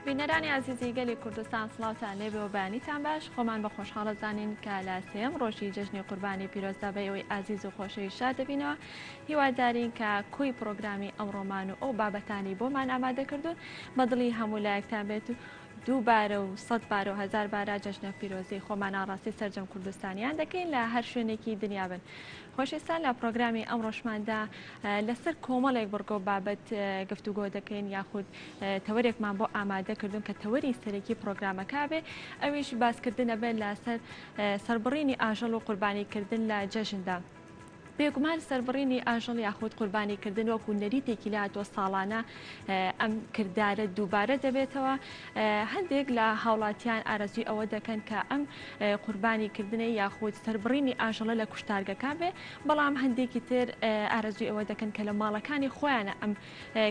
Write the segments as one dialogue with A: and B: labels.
A: بینەرانی ئازیزی گەلی کوردستان سڵاوتان لێبێ و بەیانیتان باش خۆمان بە خۆشحاڵە زانین کە لە سێیەم ڕۆژی جەژنی قوربانی پیرۆزدا بە ئێوەی ئازیز و خۆشەویست شاد دەبینەوە هیوادارین کە کۆی پڕۆگرامی ئەمڕۆمان و ئەو بابەتانەی بۆمان ئامادە کردوون بە دڵی هەموو لایەکتان بێت و دووبارە و سەدبارە و هەزاربارە جەژنە پیرۆزی خۆمان ئاڕاستەی سەرجەم کوردستانیان دەکەین لە هەر شوێنێکی دنیا بن. خۆشەویستان لە پڕۆگرامی ئەمڕۆشماندا لەسەر کۆمەڵێک بڕگە و بابەت گفتوگۆ دەکەین یاخود تەوەرێکمان بۆ ئامادە کردوون کە تەوەری سەرەکی پڕۆگرامەکە بێ ئەویش باسکردنە بێت لەسەر سەربڕینی ئاژەڵ و قوربانیکردن لە جەژندا. بێگومان سەربڕینی ئاژەڵ یاخود قوربانی کردن وەکو نەریتێکی لێهاتووە ساڵانە ئەم کردارە دووبارە دەبێتەوە هەندێک لە هاوڵاتیان ئارەزوی ئەوە دەکەن کە ئەم قوربانی کردنەی یاخود سەربڕینی ئاژەڵە لە کوشتارگەکان بێ بەڵام هەندێکی تر ئارەزوی ئەوە دەکەن کە لە ماڵەکانی خۆیانە ئەم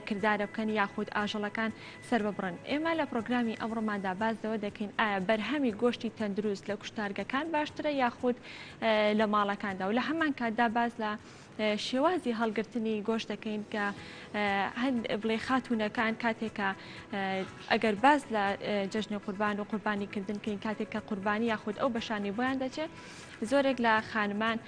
A: کردارە بکەن یاخود ئاژەڵەکان سەرببڕن. ئێمە لە پڕۆگرامی ئەمڕۆماندا باس لەوە دەکەین ئایا بەرهەمی گۆشتی تەندروست لە کوشتارگەکان باشترە یاخود لە ماڵەکاندا و لە هەمان کاتدا باس لە شێوازی هەڵگرتنی گۆشت دەکەین کە بڵێ خاتوونەکان کاتێک کە ئەگەر باس لە جەژنی قوربان و قوربانی کردن کەین کاتێک کە قوربانی یاخود ئەو بەشانی بۆیان دەچێت زۆرێک لە خانمان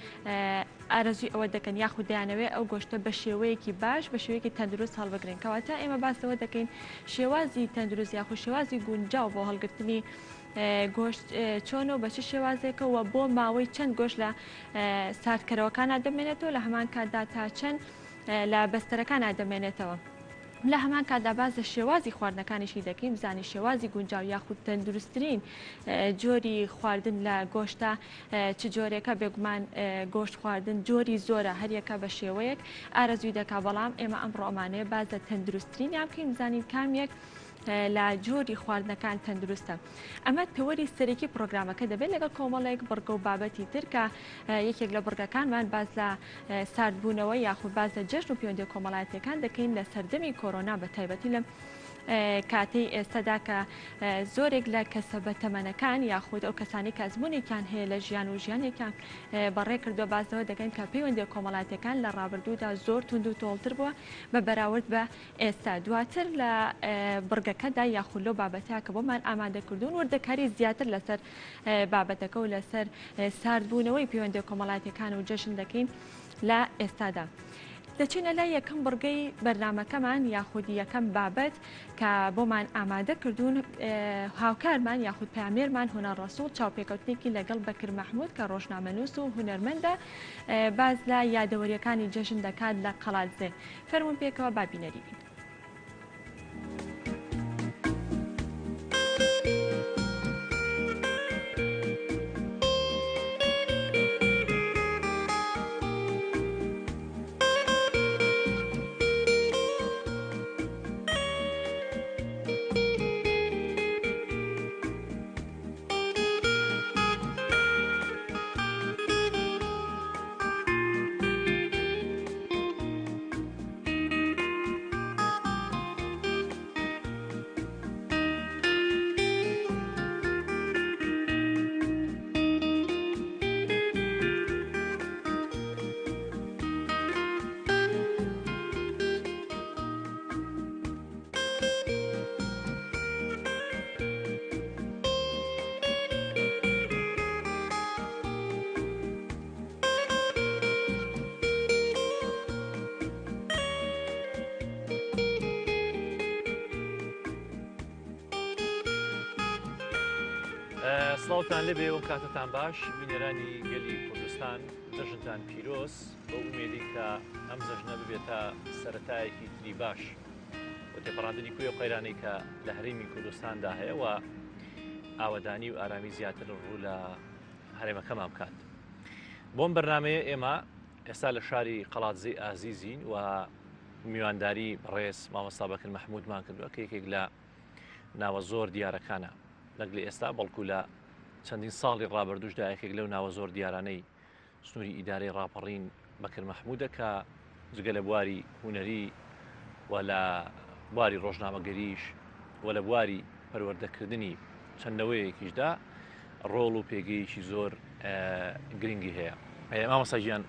A: ئارەزووی ئەوە دەکەن یاخود دەیانەوێت ئەو گۆشتە بە شێوەیەکی باش بە شێوەیەکی تەندروست هەڵبگرن کەواتە ئێمە باس لەوە دەکەین شێوازی تەندروست یاخود شێوازی گونجاو بۆ هەڵگرتنی گۆشت چۆنە و بە چ شێوازێکە و بۆ ماوەی چەند گۆشت لە ساردکەرەوەکانە دەمێنێتەوە لە هەمان کاتدا تا چەند لە بەستەرەکانا دەمێنێتەوە. لە هەمان کاتدا باس لە شێوازی خواردنەکانیشی دەکەین بزانین شێوازی گونجاو یاخود تەندروستترین جۆری خواردن لە گۆشتە چ جۆرێکە بێگومان گۆشت خواردن جۆری زۆرە هەریەکە بە شێوەیەک ئارەزووی دەکا بەڵام ئێمە ئەمڕۆ ئەمانەیە باس لە تەندروستترینیان بکەین بزانین کام یەک لە جۆری خواردنەکان تەندروستە. ئەمە تەوەری سەرەکی پڕۆگرامەکە دەبێت لەگەڵ کۆمەڵێک بڕگە و بابەتی تر کە یەکێک لە بڕگەکانمان باس لە ساردبوونەوە یاخود باس لە جەژن و پەیوەندیە کۆمەڵایەتیەکان دەکەین لە سەردەمی کۆرۆنا بە تایبەتی لەم کاتەی ئێستادا کە زۆرێک لە کەسە بەتەمەنەکان یاخود ئەو کەسانی کە ئەزمونێکیان هەیە لە ژیان و ژیانێکیان بەڕێ کردووە باس لەوە دەکەن کە پەیوەندیە کۆمەڵایەتیەکان لە ڕابردوودا زۆر توند و تۆڵتر بووە بە بەراورد بە ئێستا دواتر لە بڕگەکەدا یاخود لەو بابەتە کە بۆمان ئامادە کردوون وردەکاری زیاتر لەسەر بابەتەکە و لەسەر ساردبوونەوەی پەیوەندیە کۆمەڵایەتیەکان و جەژن دەکەین لە ئێستادا. دەچینە لای یەکەم بڕگەی بەرنامەکەمان یاخود یەکەم بابەت کە بۆمان ئامادە کردوون هاوکارمان یاخود پامێرمان هونەر ڕەسوڵ چاوپێکەوتنێکی لەگەڵ بەکر مەحمود کە ڕۆژنامەنووس و هونەرمەندە باس لە یادەوەریەکانی جەژن دەکات لە قەڵادزێ فەرموون پێکەوە با بینەری بین.
B: سڵاوتان لێبێ و کاتتان باش بینەرانی گەلی کوردستان جەژنتان پیرۆز بەو ئومێدی کە ئەم جەژنە ببێتە سەتایەکی تری باش و تێپەڕاندنی کوێ قەیرانەی کە لە هەرێمی کوردستاندا هەیە و ئاوەدانی و ئارامی زیاتر ڕوو لە هەرێمەکەمان بکات. بۆم بەرنمەیە ئێمە ئێستا لە شاری قەڵادزەی ئازیزین و میوانداری بەڕێز مامۆستا بەکر مەحمودمان کردووە کە یەکێک لە ناوە زۆر دیارەکانە نەک لە ئێستا بەڵکو لە چەندین ساڵی ڕابردوشدا یەکێک لەو ناوە زۆر دیارانەی سنووری ئیدارەی ڕاپەڕین بەکر مەحمودە کە جگە لە بواری هونەری و لە بواری ڕۆژنامەگەریش و لە بواری پەروەردەکردنی چەند نەوەیەکیشدا ڕۆڵ و پێگەیەکی زۆر گرنگی هەیە. مامۆستا گیان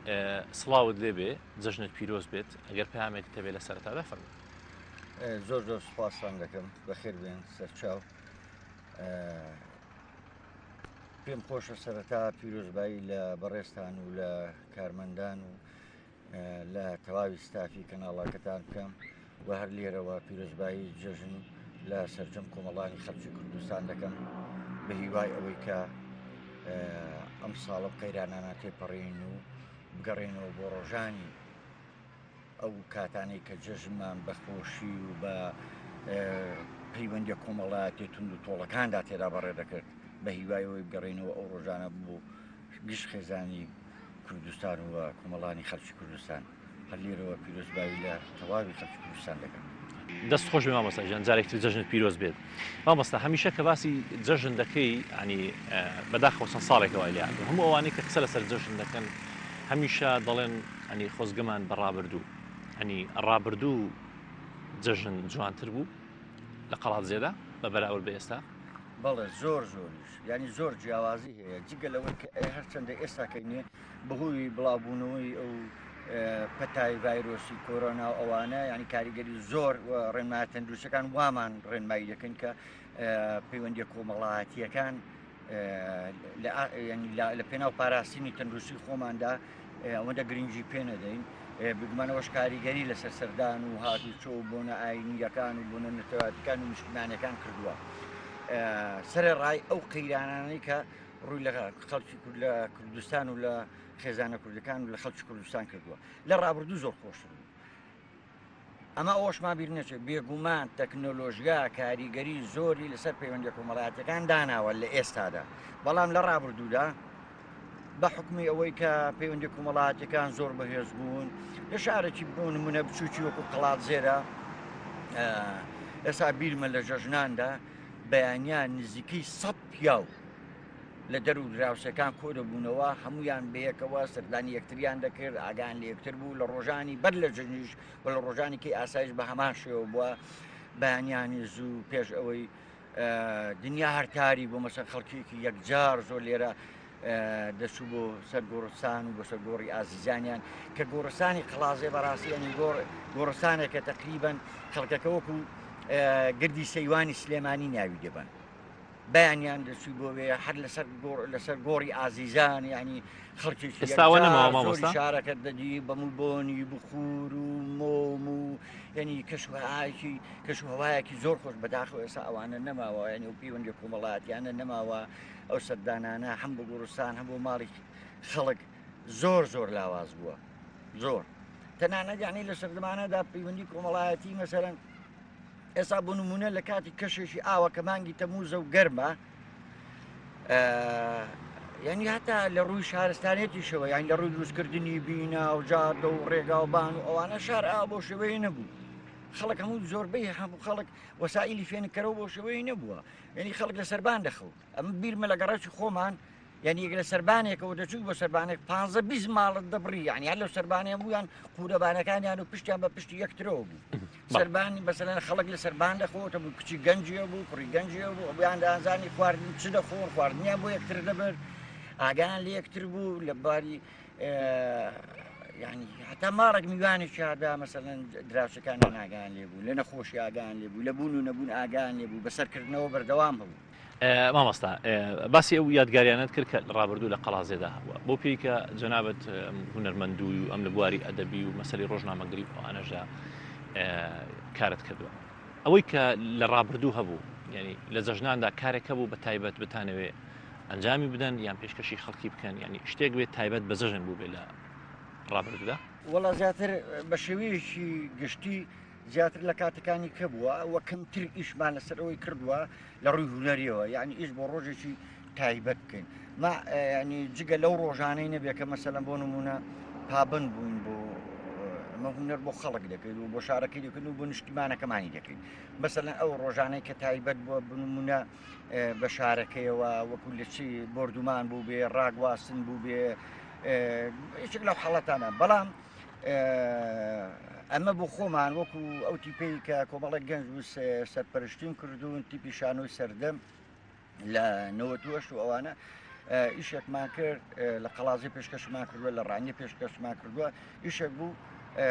B: سڵاوت لێبێ جەژنت پیرۆز بێت ئەگەر پامێک تەبێ لە سەرەتادا فەرموو.
C: زۆر زۆر سوپاستان دەکەم، بەخێر بێن سەرچاو. پێم خۆشە سەرەتا پیرۆزبایی لە بەڕێزتان و لە کارمەندان و لە تەواوی ستافی کەناڵەکەتان بکەم و هەر لێرەوە پیرۆزبایی جەژن لە سەرجەم کۆمەڵانی خەڵکی کوردستان دەکەم بە هیوای ئەوەی کە ئەم ساڵە قەیرانانە تێپەڕین و بگەڕێنەوە بۆ ڕۆژانی ئەو کاتانەی کە جەژنمان بە خۆشی و بە پەیوەندیە کۆمەڵایەتی توند و تۆڵەکاندا تێدا بەڕێ دەکرد بە هیوای ئەوەی بگەڕێینەوە ئەو ڕۆژانە بۆ گشت خێزانی کوردستان و کۆمەڵانی خەڵکی کوردستان هەر لێرەوە پیرۆزبایی لە تەواوی خەڵکی کوردستان دەکەم.
B: دەست خۆش بێ مامۆستا گیان جارێکی تر جەژنت پیرۆز بێت مامۆستا هەمیشە کە باسی جەژن دەکەی ینی بەداخەوە چەند ساڵێکە وای لێ هاتووە هەموو ئەوانەی کە قسە لەسەر جەژن دەکەن هەمیشە دەڵێن ئەنی خۆزگەمان بە ڕابردوو ئەنی ڕابردوو جەژن جوانتر بوو لە قەڵادزێدا بە بەراورد بە ئێستا؟
C: بەڵێ زۆر زۆریش یانی زۆر جیاوازی هەیە جگە لەوەی کە هەرچەندە ئێستا کەینێ بەهۆی بڵاوبوونەوەی ئەو پەتای ڤایرۆسی کۆرۆنا و ئەوانە ینی کاریگەری زۆر ڕێنمایە تەندروستەکان وامان ڕێنمایی دەکەن کە پەیوەندیە کۆمەڵایەتیەکان لە پێناو پاراستنی تەندروستی خۆماندا ئەوەندە گرنگی پێ نەدەین بگومان ئەوەش کاریگەری لەسەر سەردان و هاتوچۆ و بۆنە ئاینیەکان و بۆنە نەتەواتەکان و نیشتمانەکان کردووە سەرەڕای ئەو قەیرانانەی کە ڕووی لە خەڵکی کورد لە کوردستان و لە خێزانە کوردەکان و لە خەڵکی کوردستان کردووە لە ڕابردوو زۆر خۆشتر بوو ئەمە ئەوەشمان بیر نەچێت بێگومان تەکنۆلۆژیا کاریگەری زۆری لەسەر پەیوەندیە کۆمەڵایەتیەکان داناوە لە ئێستادا بەڵام لە ڕابردوودا بە حکومی ئەوەی کە پەیوەندی کۆمەڵاتەکان زۆر بەهێز بوون لە شارێکی بۆ نمونە بچووکی وەکو قەڵادزێرە ئێستا بیرمە لە جەژناندا بەیانیان نزیکەی سە پیاو لە دەر و دراوسێکان کۆ دەبوونەوە، هەموویان بەیەکەوە سەردانی یەکتریان دەکرد، ئاگایان لە یەکتر بوو، لە ڕۆژانی بەر لە جەژنیش و لە ڕۆژانی کەی ئاسایش بە هەمان شێوە بووە، بەیانیانی زوو پێش ئەوەی دنیا هەر تاری بوو، مەسەن خەڵکیەکی یەکجار زۆر لێرە دەچوو بۆ سەر گۆڕستان و بۆ سەر گۆڕی ئازیزانیان کە گۆڕستانی قەڵازێ بەڕاستی ئەنی گۆڕ گۆڕستانێکە تەقریبەن خەڵکەکە وەکو گردی سەیوانی سلێمانی ناوی دەبەن. بەیانیان دەچوو بۆ وێ هەر لەسەر گۆڕ لەسەر گۆڕی ئازیزان یعنی خەڵکێکی
B: ئێستا ئەوە نەماوە
C: یەکجار زۆری
B: مامۆستا؟
C: شارەکە دەدی بەموو بۆنی بخور و مۆم و یعنی کەشوهایەکی کەشوهەوایەکی زۆر خۆش بەداخەوە ئێستا ئەوانە نەماوە یعنی ئەو پەیوەندیە کۆمەڵایەتیانە نەماوە ئەو سەردانانە هەم بۆ گۆڕستان هەم بۆ ماڵی خەڵک زۆر زۆر لاواز بووە زۆر تەنانەت یعنی لە سەردەمانەدا پەیوەندی کۆمەڵایەتی مەسەرەن ئێستا بۆ نمونە لە کاتی کەشێکی ئاوە کە مانگی تەموزە و گەرمە یعنی هەتا لە ڕووی شارستانێتیشەوە یان لە ڕووی دروستکردنی بینا و جادە و ڕێگا و بان و ئەوانە شار ئا بۆ شێوەیە نەبوو خەڵک هەموو زۆربەی هەموو خەڵک وەسائلی فێنکەرەوە بۆ شێوەی نەبووە یعنی خەڵک لە سەربان دەخەوت ئەمە بیرمە لە گەڕەکی خۆمان یعنی یەک لە سەربانێکەوە دەچوو بۆ سەربانێک پ 20 ماڵت دەبڕی یعنی هەر لەو سەربانێ بوویان قورەبانەکانیان و پشتیان بە پشتی یەکترەوە بوو سەربانی بەسەلەن خەڵک لە سەربان دەخۆتە بوو کچی گەنجیە بوو کوڕی گەنجیە بوو ئەویان دازانی خواردن چ دەخۆن خواردنیان بۆ یەکتر دەبرد ئاگیان لە یەکتر بوو لە باری یعنی هەتا ماڵێک میوانێکی هادا مەسەلەن دراوسەکانیان ئاگایان لێ بوو لە نەخۆشی ئاگایان لێ بوو لە بوون و نەبوون ئاگایان لێ بوو بەسەرکردنەوە بەردەوام هەبوو.
B: مامۆستا باسی ئەو یادگاریانەت کرد کە ڕابردوو لە قەڵازێدا هەبووە بۆ پێی کە جەنابەت هونەرمەندووی و ئەم لە بواری ئەدەبی و مەسەلی ڕۆژنامەگەری و ئەوانەشدا کارت کردووە ئەوەی کە لە ڕابردوو هەبوو یعنی لە جەژناندا کارێک هەبوو بە تایبەت بتانەوێ ئەنجامی بدەن یان پێشکەشی خەڵکی بکەن یعنی شتێک بێت تایبەت بە جەژن بوو بێ لە ڕابردوودا؟
C: وەڵا زیاتر بە شێوەیەکی گشتی زیاتر لە کاتەکانی کە بووە و کەمتر ئیشمان لەسەر ئەوەی کردووە لە ڕووی هونەریەوە یعنی ئیش بۆ ڕۆژێکی تایبەت بکەین ما ینی جگە لەو ڕۆژانەی نەبێت کە مەسەلەن بۆ نمونە پابند بووین بۆ ئەمە هونەر بۆ خەڵک دەکەین و بۆ شارەکەی دەکەین و بۆ نیشتیمانەکەمانی دەکەین مەسەلەن ئەو ڕۆژانەی کە تایبەت بووە بنمونە بە شارەکەیەوە وەکو لە چی بردومان بوو بێ ڕاگواستن بوو بێ یەکێک لەو حاڵەتانە بەڵام ئەمە بۆ خۆمان وەکو ئەو تیپەی کە کۆمەڵێک گەنج بوو سەرپەرشتیم کردوون تیپی شانۆی سەردەم لە 98 و ئەوانە ئیشێکمان کرد لە قەڵازی پێشکەشمان کردووە لە ڕانیە پێشکەشمان کردووە ئیشێک بوو.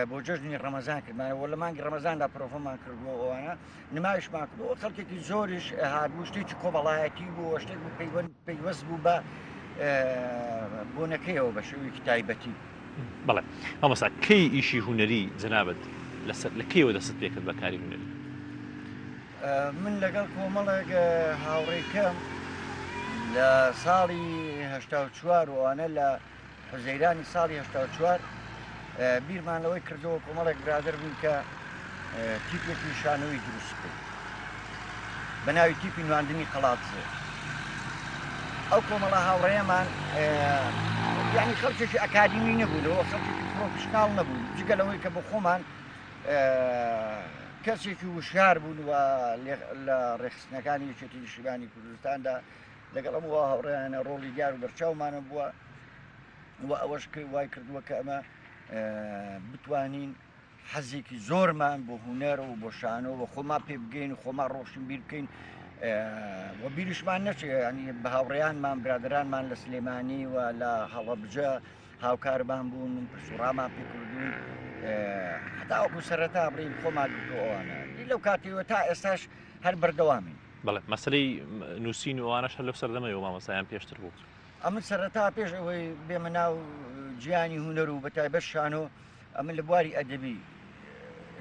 C: بۆ جەژنی ڕەمەزان کردمانەوە لە مانگی ڕەمەزاندا پرۆڤەمان کردووە ئەوانە نمایشمان کردووە خەڵکێکی زۆریش هاتبوو شتێکی کۆمەڵایەتی بوو شتێک بوو پەیوەند پەیوەست بوو بە بۆنەکەیەوە بە شێوەیەکی تایبەتی.
B: بەڵێ مامۆستا کەی ئیشی هونەری جەنابت لەسەر لە کەیەوە دەستت پێکرد بە کاری هونەری؟
C: من لەگەڵ کۆمەڵێک هاوڕێکەم لە ساڵی 1970 وانە لە حوزەیرانی ساڵی 84 بیرمان لەوەی کردەوە کۆمەڵێک برادەر بووین کە تیپێکی شانۆیی دروست بکەین بە ناوی تیپی نواندنی قەڵادزێ. ئەو کۆمەڵە هاوڕێیەمان یعنی خەڵکێکی ئەکادیمی نەبوونەوە، خەڵکێکی پرۆفیشناڵ نەبوون، جگە لەوەی کە بۆ خۆمان کەسێکی وشیار بوون و لە ڕێکخستنەکانی یەکێتی نیشتیمانی کوردستاندا لەگەڵ ئەم هاوڕێیانە ڕۆڵی دیار و بەرچاومانە بووە و ئەوەش وای کردووە کە ئەمە بتوانین حەزێکی زۆرمان بۆ هونەر و بۆ شانۆ و خۆمان پێ بگەین و خۆمان ڕۆشنبیر بکەین و بیریشمان نەچێ ینی بە هاوڕێیانمان برادرانمان لە سلێمانی و لە هەڵەبجە هاوکارمان بوون و پرسوڕامان پێکردوون هەتاوەکو سەرەتا بڵین خۆمان گرتو ئەوانە لەو کاتیەوە تا ئێستاش هەر بەردەوامین.
B: بەڵێ مەسەلەی نووسین و ئەوانەش هەر لەو سەردەمەیەوە مامۆستا یان پێشتر بوو؟
C: ئەمن سەرەتا پێش ئەوەی بێمە ناو جیهانی هونەر و بەتایبەت شانۆ، ئەمن لە بواری ئەدەبی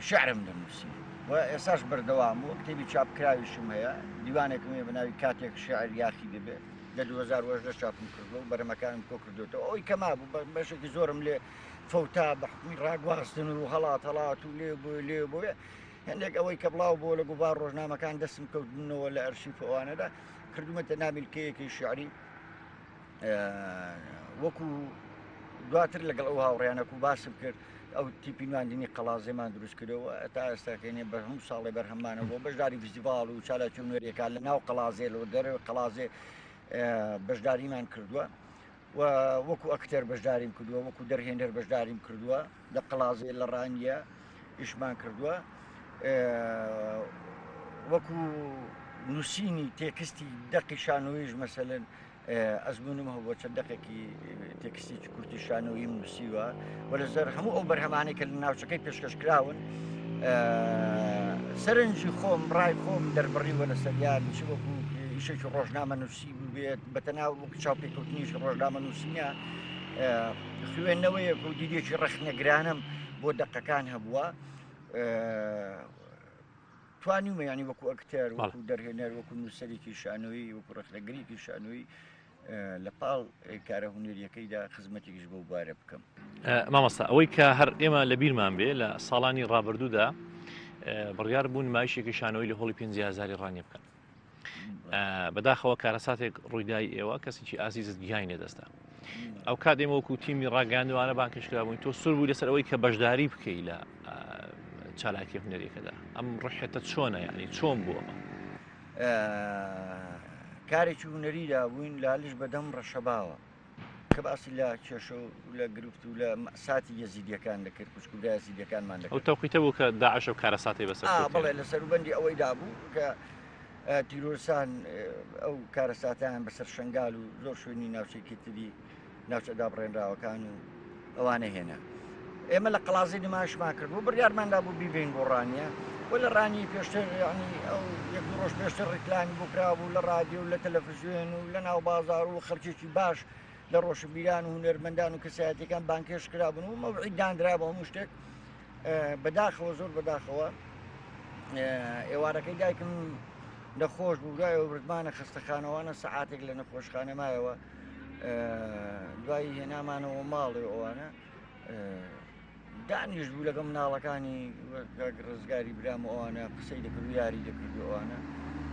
C: شعرم دەنووسی و ئێستاش بەردەوام و کتێبی چاپکراویشم هەیە، دیوانێکم هەیە بە ناوی کاتێک شعر یاخی دەبێ، لە 2018 چاپم کردووە و بەرهەمەکانم کۆ کردوێتەوە. ئەوەی کە مابوو بەشێکی زۆرم لێ فەوتا بە حوکمی ڕاگواستن و هەڵات هەڵات و لێ بۆ لێ بۆیە هەندێک ئەوەی کە بڵاو بۆ لە گوڤار ڕۆژنامەکان دەستم کەوتبوونەوە لە ئەرشیف ئەوانەدا کردومەتە نامیلکەیەکی شعری وەکو دواتر لەگەڵ ئەو هاوڕیانەک و باسم کرد ئەو تیپی نواندنی قەڵازێمان دروست کردەوە تا ئێستاکەینێ بە هەموو ساڵێ بەرهەممانە بۆ بەشداری فیستیڤاڵ و چالاکی هونەریەکان لە ناو قەڵازێ لەوە دەرەوە قەڵازێ بەشداریمان کردووە و وەکو ئەکتەر بەشداریم کردووە، وەکو دەرهێنەر بەشداریم کردووە، لە قەڵازێ لە ڕانیە ئیشمان کردووە، وەکو نووسینی تێکستی دەقی شانۆیش مەسەلەن ئەزمونم هەبووە چەند دەقێکی تێکستێکی کورتی شانۆییم نووسیوە و لەسەر هەموو ئەو بەرهەمانەی کە لە ناوچەکەی پێشکەش کراون سەرنجی خۆم ڕای خۆم دەربڕیوە لەسەریان چ وەکو ئیشێکی ڕۆژنامە نووسی بووبێت بەتەنها وەکو چاوپێکەوتنیش ڕۆژنامە نووسینە خوێندنەوەیەک و دیدێکی ڕەخنەگرانم بۆ دەقەکان هەبووە توانیومە ینی وەکو ئەکتەر وەکو دەرهێنەر وەکو نووسەرێکی شانۆیی وەکو ڕەخنەگرێکی شانۆیی لە پاڵ کارە هونەریەکەیدا خزمەتێکیش بەو بوارە بکەم.
B: مامۆستا ئەوەی کە هەر ئێمە لە بیرمان بێ لە ساڵانی ڕابردوودا بڕیار بوو نمایشێکی شانۆی لە هۆڵی پێنجی ئازاری ڕانیە بکەن. بەداخەوە کارەساتێک ڕوویدای ئێوە کەسێکی ئازیزت گیانی لەدەستدا. ئەو کات ئێمە وەکو تیمی ڕاگەیاندوانە بانکێشکرابووین تۆ سوور بووی لەسەر ئەوەی کە بەشداری بکەی لە چالاکی هونەریەکەدا ئەم ڕحێتە چۆنە یعنی چۆن بووە؟
C: کارێکی هونەریدا بووین لالش بەدەم ڕەشەباوە کە باسی لە کێشە و لە گرفت و لە مەساتی یەزیدیەکان دەکرد خوشک و برا یەزیدیەکانمان
B: دەکرد. ئەو تەوقیتە بوو کە داعش ئەو کارەساتەی بەسەر کورد
C: بەڵێ لە سەروبەندی ئەوەیدا بوو کە تیرۆرستان ئەو کارەساتیان بەسەر شنگال و زۆر شوێنی ناوچێکی تری ناوچە دابڕێنراوەکان و ئەوانە هێنا. ئێمە لە قەڵازی نمایشمان کرد و بڕیارمان دابوو بیبەین بۆ ڕانیە و لە ڕانی پێشتر ینی ئەو یەک دوو ڕۆژ پێشتر ڕیکلامی بۆ کرابوو لە ڕادیۆ و لە تەلەفزیۆن و لە ناو بازاڕ و خەڵکێکی باش لە ڕۆشنبیران و هونەرمەندان و کەسایەتیەکان بانگهێشت کرابوون و مەوعید دانرابوو هەموو شتێک بەداخەوە زۆر بەداخەوە ئێوارەکەی دایکم نەخۆش بوو دوایەوە بردمانە خەستەخانەوانە سەعاتێک لە نەخۆشخانە مایەوە دوایی هێنامانەوە ماڵێ ئەوانە دانیش بوو لەگەڵ مناڵەکانی ڕزگاری برام و ئەوانە قسەی دەکرد و یاری دەکرد و ئەوانە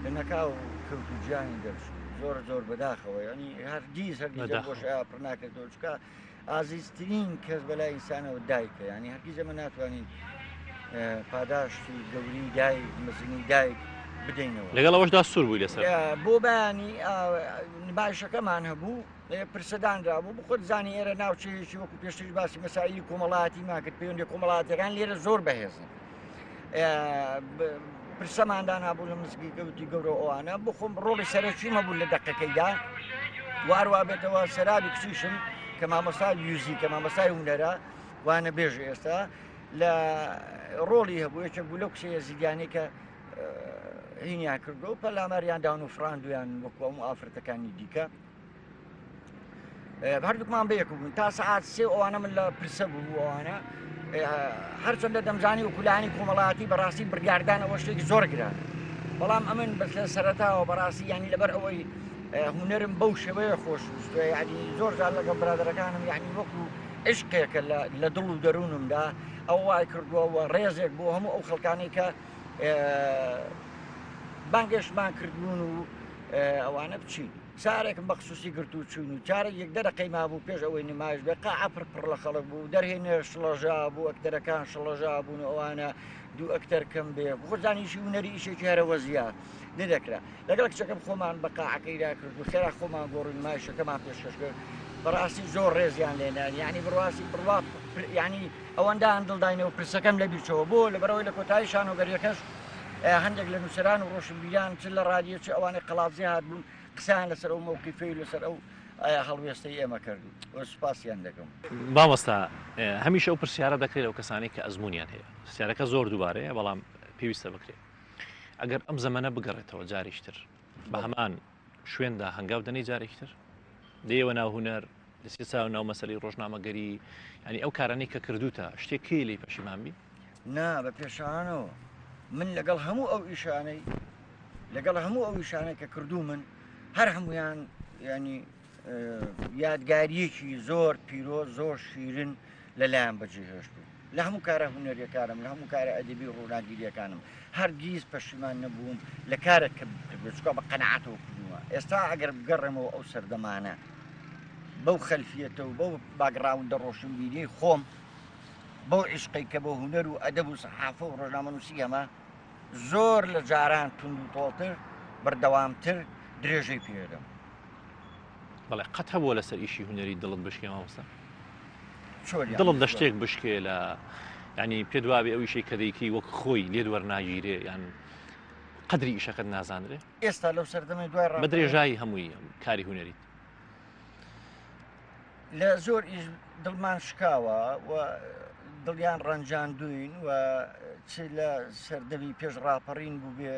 C: لە نەکاو کەوت و گیانی دەرچوو زۆر زۆر بەداخەوە ینی هەرگیز هەرگیز بۆش پڕ ناکرێتەوە چکە ئازیزترین کەس بەلای ئینسانەوە دایکە ینی هەرگیز ئەمە ناتوانین پاداشتی گەوری دایک مەزنی دایک بدەینەوە
B: لەگەڵ ئەوەشدا سوور بووی لەسەر
C: بۆ بەیانی نمایشەکەمان هەبوو پرسەدانرا بوو بخۆت زانی ئێرە ناوچەیەکی وەکو پێشتریش باسی مەسائلی کۆمەڵایەتیمان کرد پەیوەندی کۆمەڵاتەکان لێرە زۆر بەهێزن پرسەمان دانابوو لە مزگەوتی گەورە ئەوانە بۆ خۆم ڕۆڵی سەرەکیم هەبوو لە دەقەکەیدا واروا بێتەوە سەرابی کچیشم کە مامۆستا میوزیکە مامۆستای هونەرە وانە بێژ ئێستا. لە ڕۆڵی هەبوو یەکێک بوو لەو کچە یەزیدیانەی کە هینیان کردو و پەلاماریان داون و فراندویان وەکو ئەم ئافرەتەکانی دیکە هەردووکمان بەیەک بوون تا سەعات سێ ئەوانە من لە پرسە بوو ئەوانە هەرچەندە دەمزانی و کولانی کۆمەڵاتی بەڕاستی بڕیاردان ئەوە شتێکی زۆر گران بەڵام ئەمن بەس لە سەرەتاوە بەڕاستی ینی لەبەر ئەوەی هوەرم بەو شێوەیە خۆش ویستوە یعنی زۆر جار لەگەڵ برادەرەکانم یعنی وەکو عشقێکە لە دڵ و دەروونمدا ئەو وای کردووە و ڕێزێک بۆ هەموو ئەو خەڵکانەی کە بانگێشتمان کردبوون و ئەوانە بچین سارێکم بە خصوصی گرت و چوین و چارە یەک دەرەقەی مابوو پێش ئەوەی نمایش بێ قاعە پڕ پڕ لە خەڵک بوو دەرهێنەر شڵەژا بوو ئەکتەرەکان شڵەژا بوون و ئەوانە دوو ئەکتەر کەم بێ خۆزانیشی هونەری ئیشێکی هەرەوەزیە نەدەکرا لەگەڵ کچەکەم خۆمان بە قاعەکەیدا کرد و خێرا خۆمان گۆڕی نمایشەکەمان پێشکەش کرد بەڕاستی زۆر ڕێزیان لێنان یعنی بڕاستی بڕوا یعنی ئەوەندە دڵداینەوە پرسەکەم لەبیرچەوە بۆ لەبەرەوەی لە کۆتایی شانۆگەریەکەش هەندێک لە نووسەران و ڕۆشنبیران چ لە ڕادیۆ چ ئەوانەی قەڵادزێ هاتبوون قسەیان لەسەر ئەو مەوقیفەی و لەسەر ئەو هەڵوێستەی ئێمە کرد و سوپاسیان دەکەم.
B: مامۆستا هەمیشە ئەو پرسیارە دەکرێت لەو کەسانەی کە ئەزموونیان هەیە، پرسیارەکە زۆر دووبارەیە بەڵام پێویستە بکرێت. ئەگەر ئەم زەمەنە بگەڕێتەوە جارێکی تر بە هەمان شوێندا هەنگاو دەنێی جارێکی تر دێیەوە ناو هونەر دەچێت چاو ناو مەسەلەی ڕۆژنامەگەری ینی ئەو کارانەی کە کردوتە شتێک کێ لێی پەشیمان بی؟
C: نا بە پێچەوانەوە من لەگەڵ هەموو ئەو ئیشانەی لەگەڵ هەموو ئەو ئیشانەی کە کردوومن هەر هەمویان ینی یادگاریەکی زۆر پیرۆز زۆر شیرن لەلایەن بەجێهێشتوو لە هەموو کارە هونەریەکانم لە هەموو کارە ئەدەبی و ڕووناکبیریەکانم هەرگیز پەشیمان نەبووم لە کارێک کە کردووە چونکە بە قەناعەتەوە کردوومە ئێستا ئەگەر بگەڕێمەوە ئەو سەردەمانە بەو خەلفیەتە و بەو باگڕاوندە ڕۆشنبیریەی خۆم بەو عیشقەی کە بۆ هونەر و ئەدەب و سەحافە و ڕۆژنامەنووسی هەمە زۆر لە جاران توند و تۆڵتر بەردەوامتر درێژەی پێدەم.
B: بەڵێ قەت هەبووە لەسەر ئیشی هونەری دڵت بشکێ مامۆستا؟ دڵت لە شتێک بشکێ لە ینی پێت وابێ ئەو ئیشەی کە دەیکەی وەک خۆی لێت وەرناگیرێ یان قەدری ئیشەکەت نازانرێ؟
C: ئێستا لەو سەردەمەی دوای
B: بە درێژایی هەمووی کاری هونەریت.
C: لە زۆر ئیش دڵمان شکاوە و دڵیان ڕەنجاندوین و چ لە سەردەمی پێش ڕاپەڕین بووبێ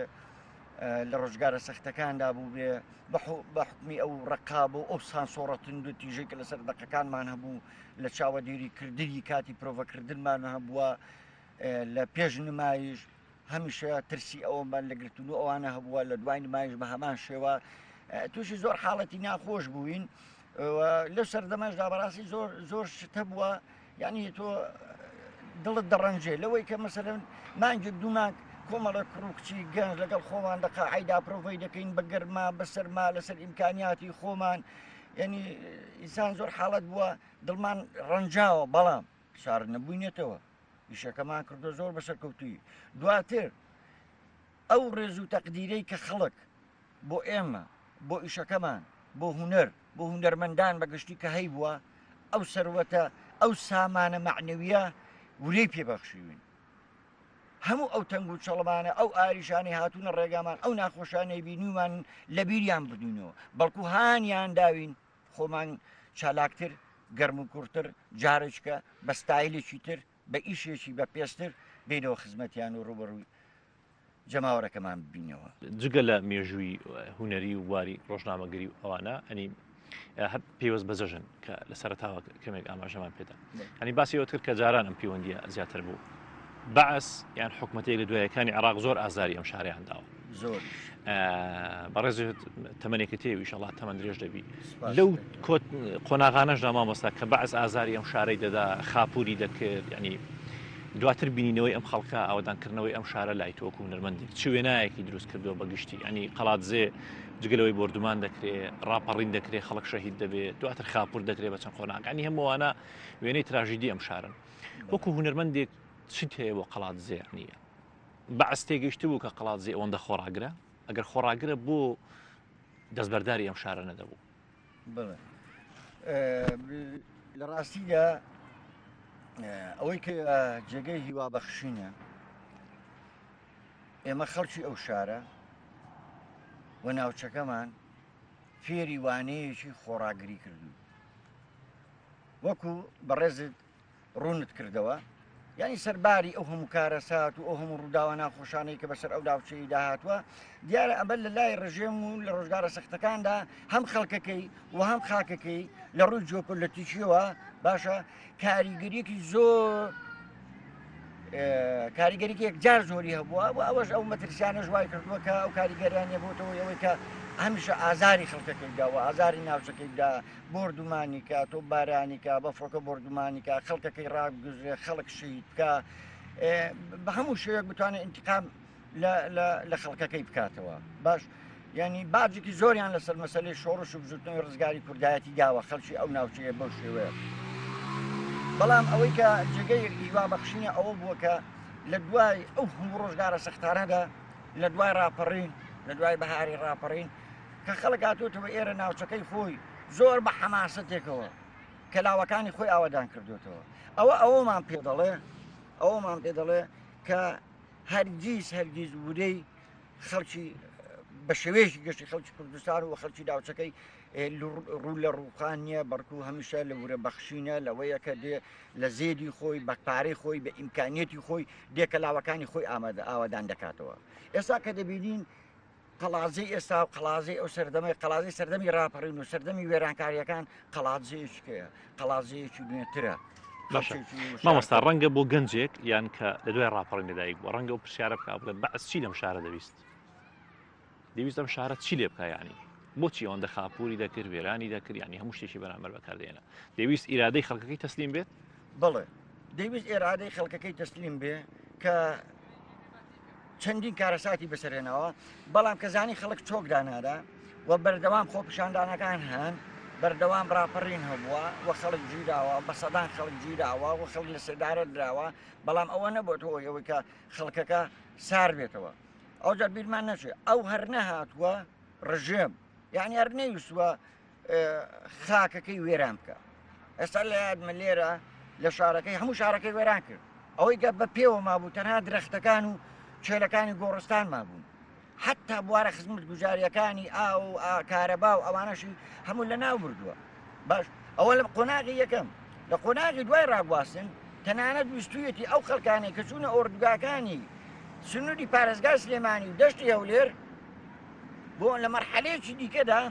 C: لە ڕۆژگارە سەختەکاندا بووبێ بە حکمی ئەو ڕقاب و ئەو سانسۆڕە توند و تیژەی کە لەسەر دەقەکانمان هەبوو لە چاوەدێری کردنی کاتی پرۆڤەکردنمان هەبووە لە پێش نمایش هەمیشە ترسی ئەوەمان لە گرتن و ئەوانە هەبووە لە دوای نمایش بە هەمان شێوە تووشی زۆر حاڵەتی ناخۆش بووین لەو سەردەمەشدا بەڕاستی زۆر زۆر شت هەبووە یعنی تۆ دڵت دەڕەنجێ لەوەی کە مەسەلەن مانگێک دوو مانگ کۆمەڵە کوڕ و کچی گەنج لەگەڵ خۆمان لە قاعەیدا پرۆڤەی دەکەین بە گەرما بە سەرما لەسەر ئیمکانیاتی خۆمان یعنی ئینسان زۆر حاڵەت بووە دڵمان ڕەنجاوە بەڵام سارد نەبووینێتەوە ئیشەکەمان کردو زۆر بەسەرکەوتووی دواتر ئەو ڕێز و تەقدیرەی کە خەڵک بۆ ئێمە، بۆ ئیشەکەمان، بۆ هونەر، بۆ هونەرمەندان بە گشتی کە هەیبووە، ئەو سەروەتە، ئەو سامانە مەعنەوییە ورەی پێ بەخشیوین. هەموو ئەو تەنگ و چەڵمانە، ئەو ئاریشانەی هاتوونە ڕێگامان، ئەو ناخۆشانەی بینیومانن لە بیریان بردووینەوە، بەڵکو هانیان داوین خۆمان چالاکتر، گەرموگوڕتر، جارێکە بە ستایلێکی تر، بە ئیشێکی بەپێزتر بێینەوە خزمەتیان و ڕووبەڕووی جەماوەرەکەمان ببینەوە.
B: جگە لە مێژووی هونەری و بواری ڕۆژنامەگەری و ئەوانە ئەنی هەر پێوەست بە جەژن کە لە سەرەتاوە کەمێک ئاماژەمان پێدا ئەنی باسی ئەوت کرد کە جاران ئەم پەیوەندیە زیاتر بوو بەعس یان حکومەتێک لە دوایەکانی عراق زۆر ئازاری ئەم شاریان داوە
C: زۆر
B: بەڕێز تەمەێکی تێ ویشەڵات تەمەند درێژ دەبی لەو قۆناغانەشدا مامۆستا کە بەعس ئازاری ئەم شارەی دەدا خاپوری دەکرد ینی دواتر بینینەوەی ئەم خەڵکە ئاوەدانکردنەوەی ئەم شارە لای تۆ وەکو هونەرمەندێک چ وێنایەکی دروست کردووە بە گشتی ینی قەڵادزێ جگە لەوەی بۆردومان دەکرێ ڕاپەڕین دەکرێ خەڵک شەهید دەبێت دواتر خاپور دەکرێ بە چەند قۆناغانی هەمووانە وێنەی تراژیدی ئەم شارن وەکو هونەرمەندێک چیت هەیە بۆ قەڵادزێ نییە بەعس تێگەیشتبوو کە قەڵادزێ ئەوەندە خۆڕاگرە ئەگەر خۆڕاگرە بۆ دەستبەرداری ئەم شارە نەدەبوو
C: بڵێ لە ڕاستیدا ئەوەی کە جێگەی هیوا بەخشینە ئێمە خەڵکی ئەو شارە و ناوچەکەمان فێری وانەیەکی خۆڕاگری کردووی وەکو بەڕێزت ڕوونت کردەوە. یانی سەرباری ئەو هەموو کارەسات و ئەو هەموو ڕووداوە ناخۆشانەی کە بەسەر ئەو ناوچەیەدا هاتووە، دیارە ئەمە لە لای ڕژێم و لە ڕۆژگارە سەختەکاندا هەم خەڵکەکەی و هەم خاکەکەی لە ڕووی جیۆپۆلەتیکیەوە باشە کاریگەریەکی زۆر کاریگەریکی یەکجار زۆری هەبووە و ئەوەش ئەو مەترسیانەش وای کردووە کە ئەو کاریگەریانە بۆتەوە ئەوەی کە هەمیشە ئازاری خەڵکەکەی دا و ئازاری ناوچەکەی دا بۆردومانی کا تۆپبارانی کا بە فڕۆکە بۆردومانی کا خەڵکەکەی ڕابگوزرێ خەڵک شەهید بکا بە هەموو شێوەیەک بتوانێت ئینتقام لە خەڵکەکەی بکاتەوە باش ینی باجێکی زۆریان لەسەر مەسلەی شۆڕش و بزوتنەوەی ڕزگاری کوردایەتی داوە خەڵکی ئەو ناوچەیە بەو شێوەیە بەڵام ئەوەی کە جێگەی هیوا بەخشینە ئەوە بووە کە لە دوای ئەو هەموو ڕۆژگارە سەختانەدا لە دوای ڕاپەڕین لە دوای بەهاری ڕاپەڕین کە خەڵک هاتووەتەوە ئێرە ناوچەکەی خۆی زۆر بە حەماسەتێکەوە کە لاوەکانی خۆی ئاوەدان کردوێتەوە ئەوە ئەوەمان پێ دەڵێ ئەوەمان پێ دەڵێ کە هەرگیز هەرگیز ورەی خەڵکی بە شێوەیەکی گشتی خەڵکی کوردستان و خەڵکی ناوچەکەی ڕوو لە ڕووخان نییە بەڵکو هەمیشە لە ورە بەخشینە لەوەیە کە دێ لە زێدی خۆی بە پارەی خۆی بە ئیمکانیەتی خۆی دێ کە لاوەکانی خۆی ئامادە ئاوادان دەکاتەوە ئێستا کە دەبینین قەڵادزێی ئێستا و قەڵادزێی ئەو سەردەمەی قەڵادزێی سەردەمی ڕاپەڕین و سەردەمی وێرانکارییەکان قەڵادزێیەکی کەیە قەڵادزێیەکی نوێترە.
B: باشە مامۆستا ڕەنگە بۆ گەنجێک یان کە لە دوای ڕاپەڕین لەدایک بووە ڕەنگە ئەو پرسیارە بکا بڵێ بەعس چی لەم شارە دەویست دەویست ئەم شارە چی لێ بکا یعنی بۆچی ئەوەندە خاپوری دەکرد وێرانی دەکرد ینی هەموو شتێکی بەرامبەر بەکاردێنە دەویست ئیرادەی خەڵکەکەی تەسلیم بێت
C: بەڵێ دەیویست ئێرادەی خەڵکەکەی تەسلیم بێ کە چەندین کارەساتی بەسەرهێناوە، بەڵام کە زانی خەڵک چۆک دانادا و بەردەوام خۆپیشاندانەکان هەن، بەردەوام ڕاپەڕین هەبووە و خەڵک گیراوە، بە سەدان خەڵک گیراوە و خەڵک لە سێدارە دراوە، بەڵام ئەوە نەبۆتە هۆی ئەوەی کە خەڵکەکە سار بێتەوە. ئەوجا بیرمان نەچێت ئەو هەر نەهاتووە ڕژێم، یانی هەر نەیوستووە خاکەکەی وێران بکە ئێستا لە یادمە لێرە لە شارەکەی هەموو شارەکەی وێران کرد ئەوەی گە بە پێوە مابوو تەنها درەختەکان و چێلەکانی گۆڕستان مابوون حتا بوارە خزمەت گوزاریەکانی ئاو و کارەبا و ئەوانەشی هەموو لە ناو بردووە باش ئەوە لە قۆناغی یەکەم لە قۆناغی دوای ڕاگواستن تەنانەت ویستویەتی ئەو خەڵکانەی کە چوونە ئۆردوگاکانی سنووری پارێزگای سلێمانی و دەشتی هەولێر بۆ لە مەرحەلەیەکی دیکەدا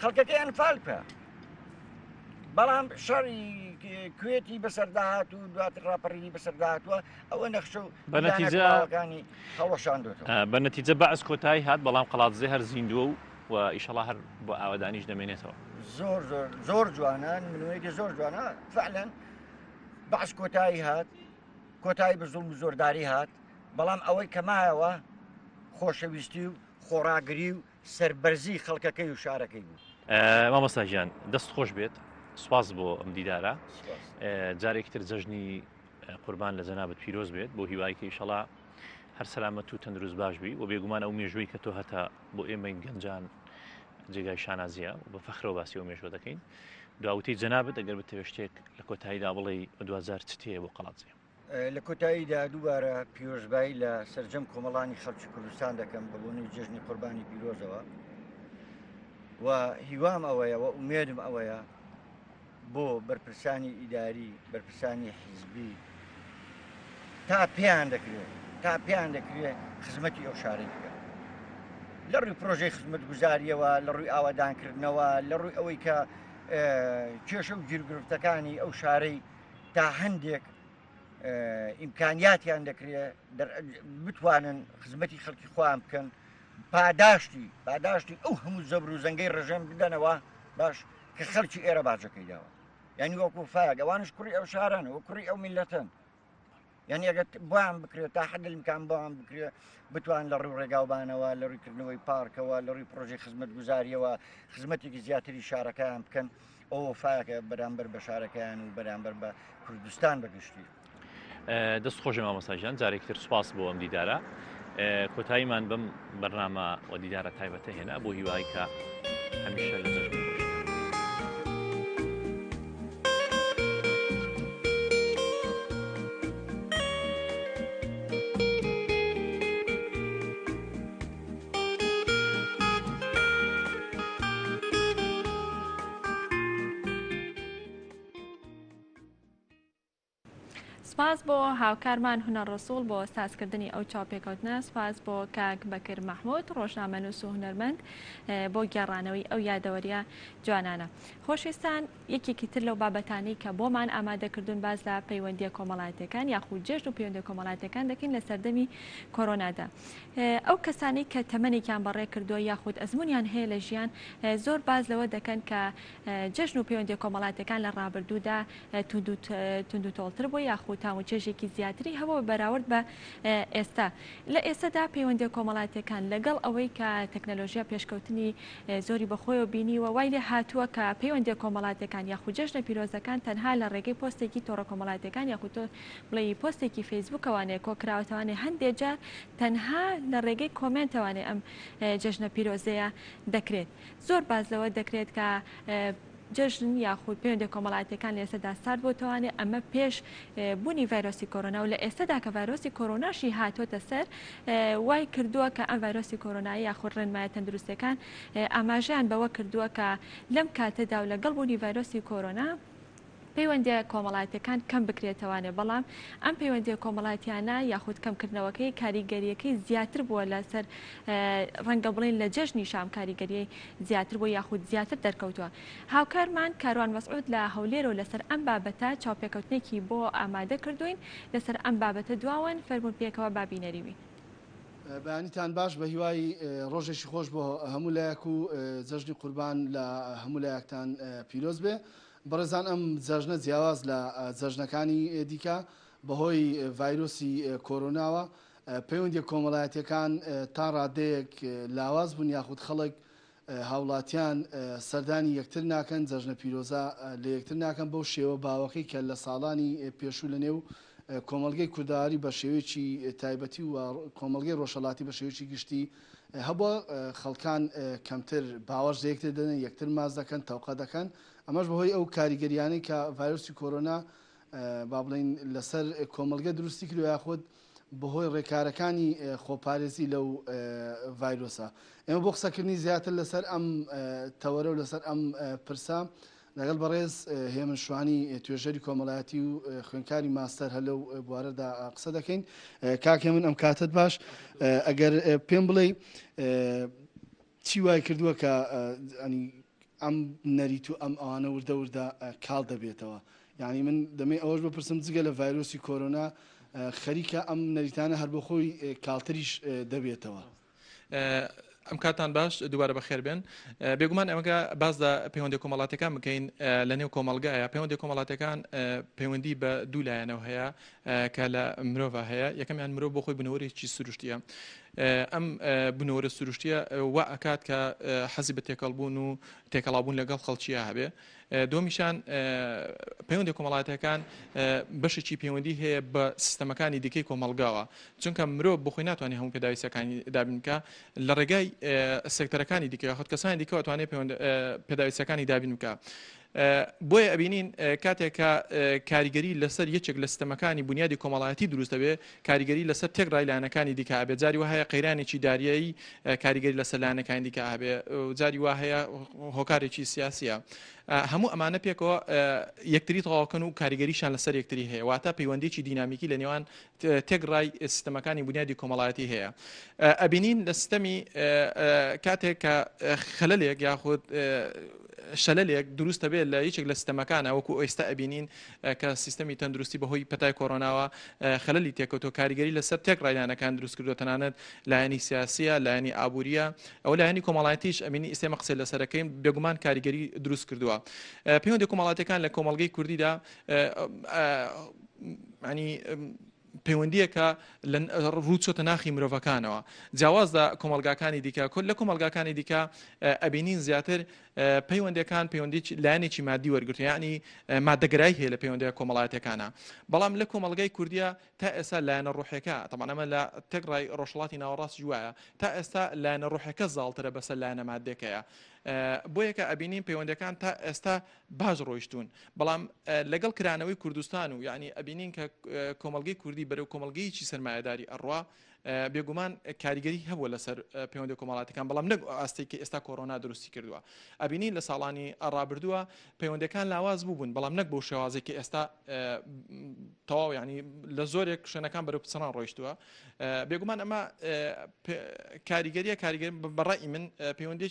C: خەڵکەکەی ئەنفال بکە بەڵام شەڕی کوێتی بەسەرداهات و دواتر ڕاپەڕینی بەسەرداهاتوە ئەوە نەخشە و
B: بەنەتیجەکانی
C: هەڵەشاندوێتەوە
B: بە نەتیجە بەعس کۆتایی هات بەڵام قەڵادزێ هەر زیندووە و و ئیشەڵا هەر بۆ ئاوەدانیش دەمێنێتەوە
C: زۆر زۆر زۆر جوانە منوەیەکی زۆر جوانە فعلەن بەعس کۆتایی هات کۆتایی بە زوڵم و زۆرداری هات بەڵام ئەوەی کە مایەوە خۆشەویستی و خۆڕاگری و سەربەرزی خەڵکەکەی و شارەکەی بوو.
B: مامۆستا گیان دەست خۆش بێت سوپاس بۆ ئەم دیدارە جارێکی تر جەژنی قوربان لە جەنابت پیرۆز بێت بۆ هیوای کە ئیشەڵا هەر سەلامەت و تەندروست باش بی و بێگومان ئەو مێژووی کە تۆ هەتا بۆ ئێمەی گەنجان جێگای شانازیە و بە فەخرەوە باسی ئەو مێژوە دەکەین دواوتەی جەنابت ئەگەر بتەوێت شتێک لە کۆتاییدا بڵێی و دواجار چ تێیە بۆ قەڵادزێ؟
C: لە کۆتاییدا دووبارە پیرۆزبایی لە سەرجەم کۆمەڵانی خەڵکی کوردستان دەکەم بە بۆنەی جەژنی قوربانی پیرۆزەوە و هیوام ئەوەیە و ئومێدم ئەوەیە بۆ بەرپرسانی ئیداری بەرپرسانی حیزبی تا پێیان دەکرێت تا پێیان دەکرێت خزمەتی ئەو شارەی بکەن لە ڕووی پرۆژەی خزمەتگوزاریەوە لە ڕووی ئاوادانکردنەوە لە ڕووی ئەوەی کە کێشە و گیرگرفتەکانی ئەو شارەی تا هەندێک ئیمکانیاتیان دەکرێت بتوانن خزمەتی خەڵکی خۆیان بکەن پاداشتی پاداشتی ئەو هەموو زەبر و زەنگەی ڕژێم بدەنەوە باش کە خەڵکی ئێرە باجەکەی داوە یعنی وەکو فاگ ئەوانش کوڕی ئەو شاران و کوڕی ئەو میلەتەن یعنی ئەگەر بۆیان بکرێت تا حد الامکان بۆیان بکرێت بتوان لە ڕووی ڕێگاوبانەوە لە ڕووی کردنەوەی پارکەوە لە ڕووی پرۆژەی خزمەتگوزاریەوە خزمەتێکی زیاتری شارەکەیان بکەن ئەو وەفایەکە بەرامبەر بە شارەکەیان و بەرامبەر بە کوردستان بە گشتی.
B: دەست خۆش مامۆستا گیان جارێکی تر سوپاس بۆ ئەم دیدارە کۆتاییمان بەم بەرنامە و دیدارە تایبەتە هێنا بۆ هیوای کە هەمیشە لە جەژن خۆش.
A: سپاس بۆ هاوکارمان هونەر ڕەسوڵ بۆ سازکردنی ئەو چاوپێکەوتنە، سپاس بۆ کاک بەکر مەحمود ڕۆژنامەنووس و هونەرمەند بۆ گێڕانەوەی ئەو یادەوەریە جوانانە. خۆشویستان یەکێکی تر لەو بابەتانەی کە بۆمان ئامادە کردوون باس لە پەیوەندیە کۆمەڵایەتیەکان یاخود جەژن و پەیوەندیە کۆمەڵایەتیەکان دەکەین لە سەردەمی کۆرۆنادا. ئەو کەسانەی کە تەمەنێکیان بەڕێ کردووە یاخود ئەزمونیان هەیە لە ژیان زۆر باس لەوە دەکەن کە جەژن و پەیوەندیە کۆمەڵاتیەکان لە ڕابردوودا توندوتۆڵتر بووە یاخود تام و چێژێکی زیاتری هەبووە بە بەراورد بە ئێستا. لە ئێستادا پەیوەندیە کۆمەڵاتیەکان لەگەڵ ئەوەی کە تەکنەلۆژیا پێشکەوتنی زۆری بەخۆیەوە بینیوە وای لێ هاتووە کە پەیوەندیە کۆمەڵاتیەکان یاخود جەژنە پیرۆزەکان تەنها لە ڕێگەی پۆستێکی تۆڕە کۆمەڵاتیەکان یاخود تۆ بڵێی پۆستێکی فەیسبوکەوانێ کۆکراوەتەوانێ هەندێ جار تەنها لە ڕێگەی کۆمێنتەوانێ ئەم جەژنە پیرۆزەیە دەکرێت. زۆر باس لەوە دەکرێت کە جەژن یاخود پەیوەندیە کۆمەڵایەتیەکان لە ئێستادا سارد بۆتەوانێ ئەمە پێش بوونی ڤایرۆسی کۆرۆنا و لە ئێستادا کە ڤایرۆسی کۆرۆناشی هاتۆتە سەر وای کردووە کە ئەم ڤایرۆسی کۆرۆنایی یاخود ڕێنمایە تەندروستیەکان ئاماژەیان بەوە کردووە کە لەم کاتەدا و لەگەڵ بوونی ڤایرۆسی کۆرۆنا پەیوەندیە کۆمەڵایەتیەکان کەم بکرێتەوانێ بەڵام ئەم پەیوەندیە کۆمەڵایەتیانە یاخود کەمکردنەوەکەی کاریگەریەکەی زیاتر بووە لەسەر ڕەنگە بڵێین لە جەژنی شام کاریگەریی زیاتر بووە یاخود زیاتر دەرکەوتووە. هاوکارمان کاروان مەسعود لە هەولێرەوە لەسەر ئەم بابەتە چاوپێکەوتنێکی بۆ ئامادە کردووین لەسەر ئەم بابەتە دواون فەرموون پێکەوە با بینەری بین.
D: بەیانیتان باش بەهیوای ڕۆژێکی خۆش بۆ هەموو لایەک و جەژنی قوربان لە هەموو لایەکتان پیرۆز بێ. بەڕێزان ئەم جەژنە جیاواز لە جەژنەکانی دیکە بەهۆی ڤایرۆسی کۆرۆناوە پەیوەندیە کۆمەڵایەتیەکان تا ڕادەیەک لاواز بوون یاخود خەڵک هاوڵاتیان سەردانی یەکتر ناکەن جەژنە پیرۆزە لە یەکتر ناکەن بەو شێوە باوەکەی کە لە ساڵانی پێشوو لە نێو کۆمەڵگەی کوردەواری بە شێوەیەکی تایبەتی و کۆمەڵگەی ڕۆژهەڵاتی بە شێوەیەکی گشتی هەبووە خەڵکان کەمتر باوەش لە یەکتر دەدەن یەکتر ماچ دەکەن تەوقە دەکەن ئەمەش بەهۆی ئەو کاریگەریانەی کە ڤایرۆسی کۆرۆنا با بڵێین لەسەر کۆمەڵگە دروستی کردوە یاخود بەهۆی ڕێکارەکانی خۆپارێزی لەو ڤایرۆسە. ئێمە بۆ قسەکردنی زیاتر لەسەر ئەم تەوەرە و لەسەر ئەم پرسە لەگەڵ بەڕێز هێمن شوانی توێژەری کۆمەڵایەتی و خوێنکاری ماستەر هەر لەو بوارەدا قسە دەکەین. کاک هێمن ئەم کاتت باش ئەگەر پێم بڵێی چی وای کردووە کە ینی ئەم نەریت و ئەم ئەوانە وردە وردە کاڵ دەبێتەوە یعنی من دەمێ ئەوەش بپرسم جگە لە ڤایرۆسی کۆرۆنا خەریکە ئەم نەریتانە هەر بۆ خۆی کاڵتریش دەبێتەوە.
E: ئەم کاتان باش دووبارە بەخێر بێن بێگومان ئەمەکە باس لە پەیوەندی کۆمەڵاتەکان بکەین لە نێو کۆمەڵگایە پەیوەندی کۆمەڵاتەکان پەیوەندی بە دوو لایەنەوە هەیە کە لە مرۆڤ هەیە یەکەمیان مرۆڤ بۆ خۆی بنەوەرێکی سروشتیە ئەم بنەوەرە سروشتیە وا ئەکات کە حەزی بە تێکەڵبوون و تێکەڵابوون لەگەڵ خەڵکییا هەبێ دووەمیشان پەیوەندی کۆمەڵاتەکان بەشێکی پەیوەندی هەیە بە سیستەمەکانی دیکەی کۆمەڵگاوە چونکە مرۆڤ بخۆی ناتوانێت هەموو پێداویستەکانی دابین بکە لە ڕێگای سێکتەرەکانی دیکە یاخود کەسانی دیکەوە توانێت پێداویستەکانی دابین بکە. بۆیە ئەبینین کاتێک کە کاریگەری لەسەر یەکێک لە سیستەمەکانی بونیادی کۆمەڵایەتی دروست دەبێت، کاریگەری لەسەر تێکڕای لایەنەکانی دیکە هەبێت، جاری وا هەیە قەیرانێکی داریایی کاریگەری لەسەر لایەنەکانی دیکە هەبێ، جاری وا هەیە هۆکارێکی سیاسیە. هەموو ئەمانە پێکەوە یەکتری تەواوکەن و کاریگەریشان لەسەر یەکتری هەیە، واتە پەیوەندیی دینامیکی لە نێوان تێکڕای سیستەمەکانی بونیادی کۆمەڵایەتی هەیە. ئەبینین لە سیستەمی کاتێک کە خەلەلێک یاخود شەلەلێک دروست دەبێت لە یەکێک لە سیستەمەکانە وەکو ئێستا ئەبینین کە سیستەمی تەندروستی بەهۆی پەتای کۆرۆناوە خەلەلی تێکەوتۆ کاریگەری لەسەر تێک ڕایلانەکان دروست کردو تەنانەت لایەنی سیاسیە لایەنی ئابووریە ئەو لایەنی کۆمەڵایەتیش ئەمینی ئیسێمە قسەی لەسەرەکەین بێگومان کاریگەری دروست کردووە پەیوەندی کۆمەڵاتەکان لە کۆمەڵگەی کوردیدا ینی پەیوەندیەکە لە ڕوو چۆتە ناخی مرۆڤەکانەوە جیاواز لە کۆمەڵگاکانی دیکە کورد لە کۆمەڵگاکانی دیکە ئەبینین زیاتر پەیوەندەکان پەیوەندی لایەنێکی مادی وەرگرتو یعنی مادەگەرای هەیە لە پەیوەندی کۆمەڵایەتەکانە بەڵام لە کۆمەڵگای کوردیا تا ئێستا لایەنە ڕۆحەکە تەمانەمە لە تێکڕای ڕۆژهەڵاتی ناوەڕاست وایە تا ئێستا لایەنە ڕۆحەکە زاڵترە بەسەر لایەنە مادەکەیە بۆیەکە ئەبینین پەیوەندەکان تا ئێستا باش ڕۆیشتوون بەڵام لەگەڵ کرانەوەی کوردستان و یعنی ئەبینین کە کۆمەڵگەی کوردی بەرەو کۆمەڵگەیەکی سەرمایەداری ئەڕوا. بێگومان کاریگەری هەبووە لەسەر پەیوەندی کۆمەڵاتەکان بەڵام نەک ئاستێک کە ئێستا کۆرۆنا دروستی کردووە ئەبینین لە ساڵانی ڕابردووە پەیوەندەکان لاواز بووبوون بەڵام نەک بەو شێوازێک کە ئێستا تەواو ینی لە زۆرێک شوێنەکان بەرەو پچڕان ڕۆیشتووە بێگومان ئەمە کاریگەریە کاریگەر بەڕای من پەیوەندی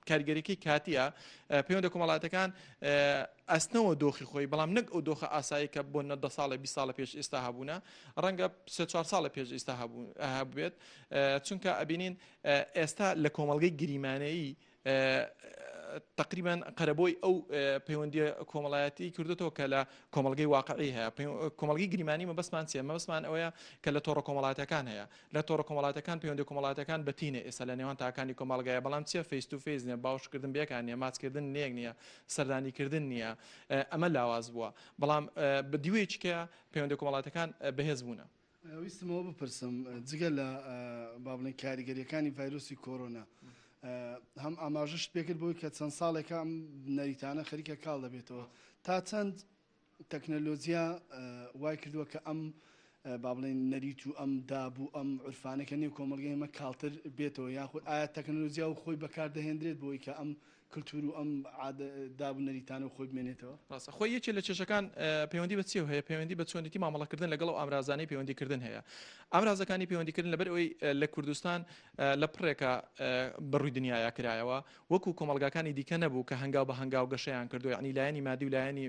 E: کاریگەریەکەی کاتیە پەیوەندە کۆمەڵاتەکان ئەستنەوە دۆخی خۆی بەڵام نەک ئەو دۆخە ئاسایی کە بۆ نە دە ساڵە 20 ساڵە پێش ئێستا هەبوونە ڕەنگە سێ چوار ساڵە پێش ئێستا هەبوو بێت چونکە ئەبینین ئێستا لە کۆمەڵگەی گریمانەیی تقریبان قەرەبۆی ئەو پەیوەندیە کۆمەڵایەتی کردوتەوە کە لە کۆمەڵگەی واقعی هەیە کۆمەڵگەی گریمانی مەبەستمان چیە مەبەستمان ئەوەیە کە لە تۆڕە کۆمەڵاتەکان هەیە لە تۆڕە کۆمەڵاتەکان پەیوەندی کۆمەڵاتەکان بەتینە ئێستا لە نێوان تاکانی کۆمەڵگایە بەڵام چیە face to face نیە باوشکردن بێکان نیە ماچکردن نێک نیە سەردانیکردن نییە ئەمە لاواز بووە بەڵام بە دیوەیەکیکە پەیوەندی کۆمەڵاتەکان بەهێز بوونە.
D: ویستم ئەوە بپرسم جگە لە با بڵێن کاریگەریەکانی ڤایرۆسی کۆرۆنا هەم ئاماژەشت پێکرد بۆی کە چەند ساڵێکە ئەم نەریتانە خەریکە کاڵ دەبێتەوە تا چەند تەکنەلۆجیا وای کردووە کە ئەم با بڵێن نەریت و ئەم داب و ئەم عورفانە کە نێو کۆمەڵگەی ئێمە کاڵتر بێتەوە یاخود ئایا تەکنەلۆجیا و خۆی بەکار دەهێندرێت بۆی کە ئەم کلتور و ئەم داب و نەریتانە و خۆی بمێنێتەوە؟
E: ڕاستە خۆی یەکێ لە کێشەکان پەیوەندی بە چیەوە هەیە پەیوەندی بە چۆنێتی مامەڵەکردن لەگەڵ ئەو ئامرازانەی پەیوەندیکردن هەیە ئامرازەکانی پەیوەندیکردن لەبەر ئەوەی لە کوردستان لە پڕێکە بەڕووی دنیایا کرایەوە وەکو کۆمەڵگاکانی دیکە نەبوو کە هەنگاو بە هەنگاو گەشەیان کردووە یعنی لایەنی مادی و لایەنی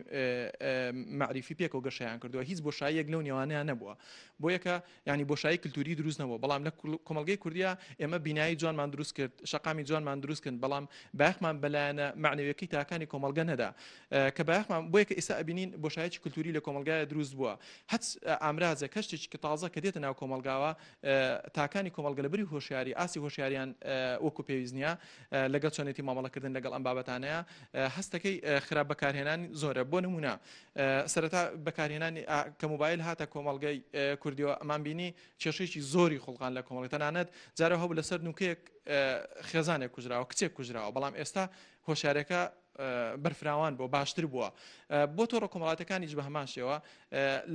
E: مەعریفی پێکەوە گەشەیان کردووە هیچ بۆشاییەک لەو نێوانەیان نەبووە بۆ یەکە یعنی بۆشایی کللتوری دروست نەبووە بەڵام لە کۆمەڵگەی کوردیا ئێمە بینایی جوانمان دروست کرد شەقامی جوانمان دروست کرد بەڵام بایەخمان بەلایەنە معنەویەکەی تاکانی کۆمەڵگە نەدا کە بایەخمان بۆیە کە ئێستا ئەبینین بۆشایەکی کللتوری لە کۆمەڵگایە دروست بووە هەچ ئامرازێک هەشتێکی کە تازە کە دێتە ناو کۆمەڵگاوە تاکانی کۆمەڵگە لەبری هۆشیاری ئاستی هۆشیاریان وەکو پێویست نییە لەگەڵ چۆنێتی مامەڵەکردن لەگەڵ ئەم بابەتانەیە هەستەکەی خراپ بەکارهێنانی زۆرە بۆ نمونە سەرەتا بەکارهێنانی کە مۆبایل هاتە کۆمەڵگەی کوردیەوە ئەمان بینی کێشەیەکی زۆری خوڵقان لە کۆمەڵگە تەنانەت جارە هەبوو لەسەر نوکەیەک خێزانێک کوژراوە کچێک کوژراوە بەڵام ئێستا هۆشیارەکە بەرفراوان بووە باشتر بووە بۆ تۆڕە کۆمەڵاتەکانیش بە هەمان شێوە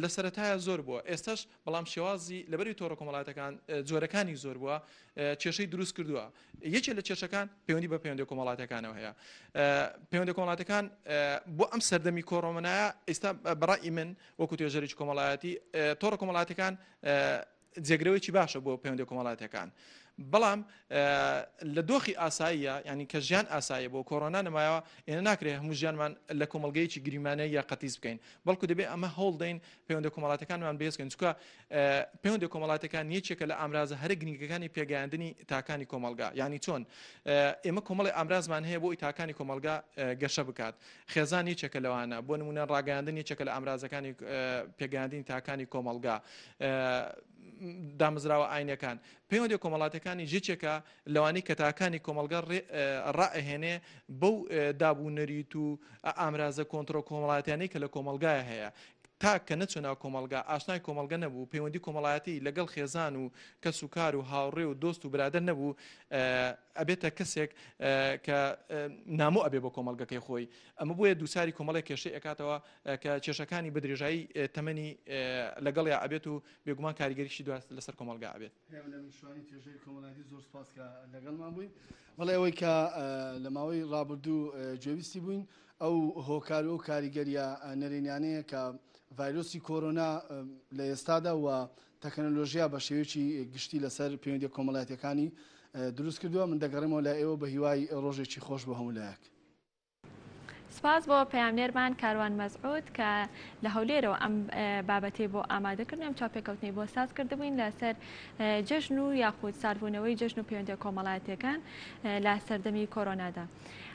E: لە سەرەتایە زۆر بووە ئێستاش بەڵام شێوازی لەبەری تۆڕە کۆمەڵاتەکان جۆرەکانی زۆر بووە کێشەی دروست کردووە یەکێ لە کێشەکان پەیوەندی بە پەیوەندی کۆمەڵاتەکانەوە هەیە پەیوەندی کۆمەڵاتەکان بۆ ئەم سەردەمی کۆرۆمەنایە ئێستا بەڕای من وەکو توێژەرێکی کۆمەڵایەتی تۆڕە کۆمەڵاتەکان جێگرەوەیەکی باشە بۆ پەیوەندی کۆمەڵاتەکان بەڵام لە دۆخی ئاساییە ینی کە ژیان ئاسایی بۆ کۆرۆنا نەمایەوە ئێنە ناکرێت هەموو ژیانمان لە کۆمەلگەیەکی گریمانە یا قەتیس بکەین بەڵکو دەبێت ئەمە هەوڵدەین پەیوەندە کۆمەڵاتەکانمان بەهێزکەین چونکە پەیوەندە کۆمەڵاتەکان یەکێکە لە ئامرازە هەرە گرنگەکانی پێگەیاندنی تاکانی کۆمەڵگا یعنی چۆن ئێمە کۆمەڵی ئامرازمان هەیە بۆ تاکانی کۆمەڵگا گەشە بکات خێزان یەکێکە لەوانە بۆ نمونە ڕاگەیاندن یەکێکە لە ئامرازەکانی پێگەیاندنی تاکانی کۆمەڵگا دامەزراوە ئاینەکان پەیوەندی کۆمەڵاتەکانی یەکێکە لەوانەی کە تاکانی کۆمەڵگە ڕائەهێنێ بەو داب و نەریت و ئامرازە کۆنترۆ کۆمەڵایەتیانەی کە لە کۆمەڵگایە هەیە تاک کە نەچوە ناو کۆمەڵگا ئاشنای کۆمەڵگە نەبوو پەیوەندی کۆمەڵایەتی لەگەڵ خێزان و کەس و کار و هاوڕێ و دۆست و برادەر نەبوو ئەبێتە کەسێک کە نامۆ ئەبێ بۆ کۆمەڵگەکەی خۆی ئەمە بۆیە دووچاری کۆمەڵێک کێشەی ئەکاتەوە کە کێشەکانی بە درێژایی تەمەنی لەگەڵیا ئەبێت و بێگومان کاریگەریشی دوات لەسەر کۆمەڵگا ئەبێت.
D: هێمن ئەمین شوانی توێژەری کۆمەڵایەتی زۆر سوپاس کە لەگەڵمان بووی. بەڵێ ئەوەی کە لە ماوەی ڕابردوو گوێبیستی بووین ئەو هۆکار و ئەو کاریگەریە نەرێنیانەیە کە ڤایرۆسی کۆرۆنا لە ئێستادا و تەکنەلۆژیا بە شێوەیەکی گشتی لەسەر پەیوەندیە کۆمەڵایەتیەکانی دروست کردووە. من دەگەڕێمەوە لای ئێوە بە هیوای ڕۆژێکی خۆش بۆ هەموو لایەک.
A: سپاس بۆ پەیامنێرمان کاروان مەسعود کە لە هەولێرەوە ئەم بابەتەی بۆ ئامادە کردن ئەم چاوپێکەوتنەی بۆ ساز کردبووین لەسەر جەژن و یاخود ساربوونەوەی جەژن و پەیوەندیە کۆمەڵایەتیەکان لە سەردەمی کۆرۆنادا.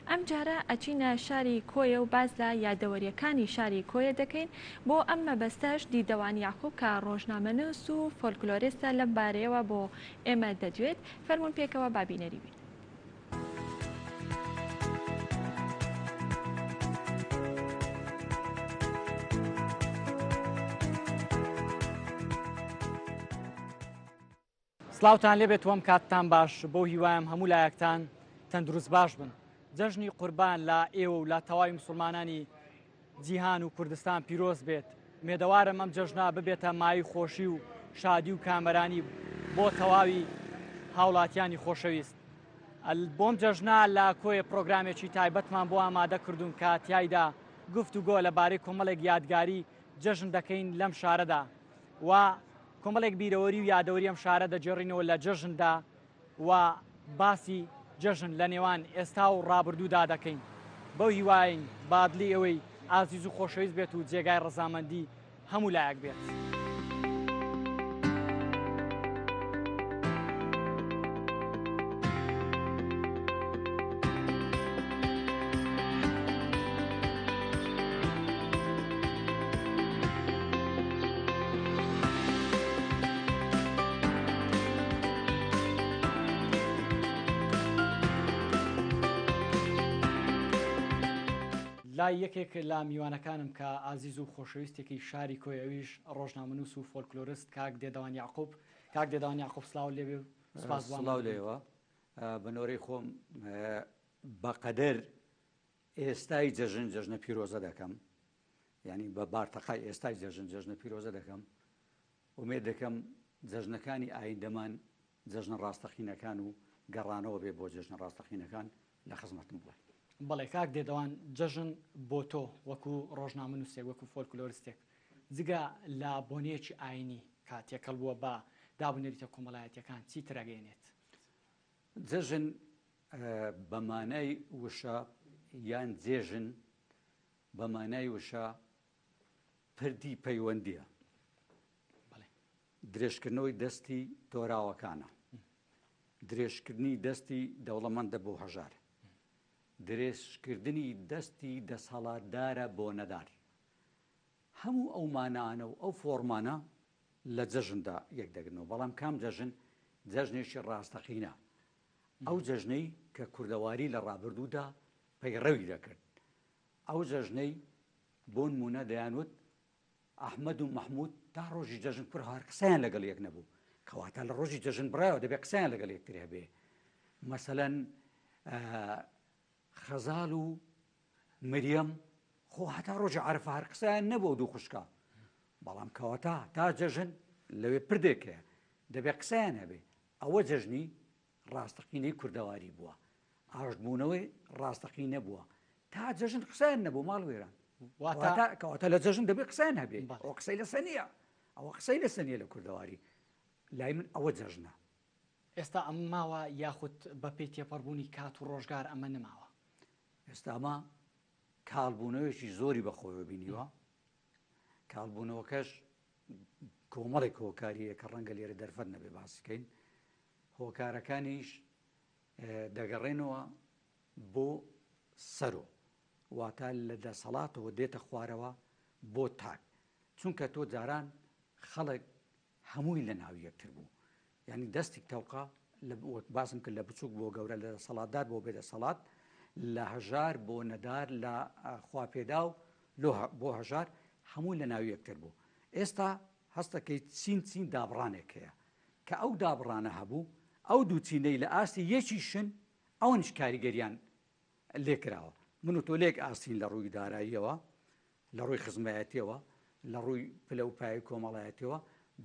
A: ئەم جارە ئەچینە شاری کۆیە و باس لە یادەوەریەکانی شاری کۆیە دەکەین بۆ ئەم مەبەستەش دیدەوان یاقوب کە ڕۆژنامەنووس و فۆلکلۆریستە لەم بارەیەوە بۆ ئێمە دەدوێت فەرموون پێکەوە با بینەری بین.
F: سڵاوتان لێبێت وەم کاتتان باش بەو هیوایم هەموو لایەکتان تەندروست باش بن جەژنی قوربان لە ئێوە و لە تەواوی مسلمانانی جیهان و کوردستان پیرۆز بێت. ئومێدەوارم ئەم جەژنە ببێتە مایەی خۆشی و شادی و کامەرانی بۆ تەواوی هاوڵاتیانی خۆشەویست. بۆم جەژنە لە کۆیە پرۆگرامێکی تایبەتمان بۆ ئامادە کردوون کە تیایدا گفتوگۆ لەبارەی کۆمەڵێک یادگاری جەژن دەکەین لەم شارەدا و کۆمەڵێک بیرەوەری و یادەوەری ئەم شارە دەگێڕینەوە لە جەژندا و باسی جەژن لە نێوان ئێستا و ڕابردوودا دەکەین. بەو هیوایەین بادلی ئێوەی ئازیز و خۆشەویست بێت و جێگای ڕەزامەندی هەموو لایەک بێت. لای یەکێک لە میوانەکانم کە ئازیز و خۆشەویستێکی شاری کۆیە ئەویش ڕۆژنامەنووس و فۆلکلۆرست کاک دێدەوان یەعقوب. کاک دێدەوان یەعقوب سڵاو لێ بێ و سپاس بۆ
G: سڵاو لێوە بە نۆرەی خۆم بەقەدەر ئێستای جەژن جەژنە پیرۆزە دەکەم یعنی بە بارتەقای ئێستای جەژن جەژنە پیرۆزە دەکەم ئومێد دەکەم جەژنەکانی ئایندەمان جەژنە ڕاستەقینەکان و گەڕانەوە بێ بۆ جەژنە ڕاستەقینەکان لە خزمەتم بڵێ.
F: بەڵێ کاک دێدەوان جەژن بۆ تۆ وەکو ڕۆژنامەنووسێک وەکو فۆلکلۆرستێک جگە لە بۆنەیەکی ئاینی کە تێکەڵ بووە بە داب و نەریتە کۆمەڵایەتیەکان چی تر ئەگەیەنێت؟
G: جەژن بە مانای وشە یان جێژن بە مانای وشە پردی پەیوەندییە، درێژکردنەوەی دەستی دۆراوەکانە، درێژکردنی دەستی دەوڵەمەندە بۆ هەژار، درێژکردنی دەستی دەسەڵاتدارە بۆ نەدار. هەموو ئەو مانانە و ئەو فۆڕمانە لە جەژندا یەکدەگرنەوە، بەڵام کام جەژن؟ جەژنێکی ڕاستەقینە، ئەو جەژنەی کە کوردەواری لە ڕابردوودا پەیڕەوی دەکرد، ئەو جەژنەی بۆنمونە دەیانوت ئەحمەد و مەحمود تا ڕۆژی جەژن کوڕ هەر قسەیان لەگەڵ یەک نەبوو کەواتە لە ڕۆژی جەژن بڕایەوە دەبێ قسەیان لەگەڵ یەکتر هەبێ مەسەلەن خەزال و مریەم خۆ هەتا ڕۆژی عرفە هەر قسەیان نەبوو دوو خوشکە بەڵام کەواتە تا جەژن لەوێ پردێک هەیە دەبێ قسەیان هەبێ ئەوە جەژنی ڕاستەقینەی کوردەواری بووە ئاشتبوونەوەی ڕاستەقینە بووە تا جەژن قسەیان نەبوو ماڵ وێران واتە کەواتە لە جەژن دەبێ قسەیان هەبێ ئەوە قسەی لەسەر نییە ئەوە قسەی لەسەر نییە لە کوردەواری لای من ئەوە جەژنە.
F: ئێستا ئەمە ماوە یاخود بەپێی تێپەڕبوونی کات و ڕۆژگار ئەمە نەماوە؟
G: ئێستا ئەمە کاڵبوونەوەیەکی زۆری بەخۆیەوە بینیوە کاڵبوونەوەکەش کۆمەڵێک هۆکاریە کە ڕەنگە لێرە دەرفەت نەبێ باسی کەین هۆکارەکانیش دەگەڕێنەوە بۆ سەرۆ واتە لە دەسەڵاتەوە دێتە خوارەوە بۆ تاک چونکە تۆ جاران خەڵک هەمووی لە ناو یەکتر بوو یعنی دەستی تەوقە وەک باسم کرد لە بچووک بۆ گەورە لە دەسەڵاتدار بۆ بێدەسەڵات لە هەژار بۆ نەدار لە خواپێداو بۆ هەژار هەموو لە ناو یەکتر بوو ئێستا هەستەکەی چین چین دابڕانێک هەیە کە ئەو دابڕانە هەبوو، ئەو دوو چینەی لە ئاستی یەکیشن ئەوانیش کاریگەریان لێ کراوە. من و تۆ لێک ئاستین لە ڕووی داراییەوە، لە ڕووی خزمایەتیەوە، لە ڕووی پلە و پایەی کۆمەڵایەتیەوە،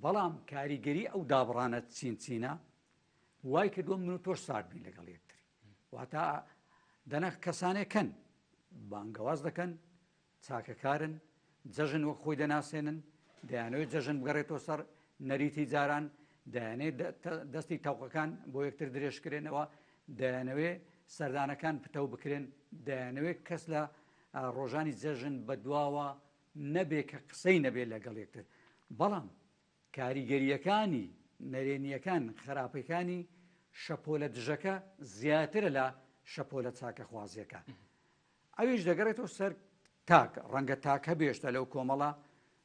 G: بەڵام کاریگەری ئەو دابڕانە چین چینە وای کردووە من و تۆش سارد بین لەگەڵ یەکتری. واتە دەنا کەسانێک هەن بانگەواز دەکەن، چاکەکارن، جەژن وەک خۆی دەناسێنن، دەیانەوێت جەژن بگەڕێتەوە سەر نەریتی جاران، دەیانەوێت دەستی تەوقەکان بۆ یەکتر درێژکرێنەوە، دەیانەوێت سەردانەکان پتەو بکرێن، دەیانەوێت کەس لە ڕۆژانی جەژن بەدواوە نەبێ کە قسەی نەبێت لەگەڵ یەکتر. بەڵام کاریگەرییەکانی نەرێنییەکان، خراپەکانی شەپۆلە دژەکە زیاترە لە شەپۆلە چاکەخوازییەکە. ئەویش دەگەڕێتەوە سەر تاک، ڕەنگە تاک هەبێ هێشتا لەو کۆمەڵە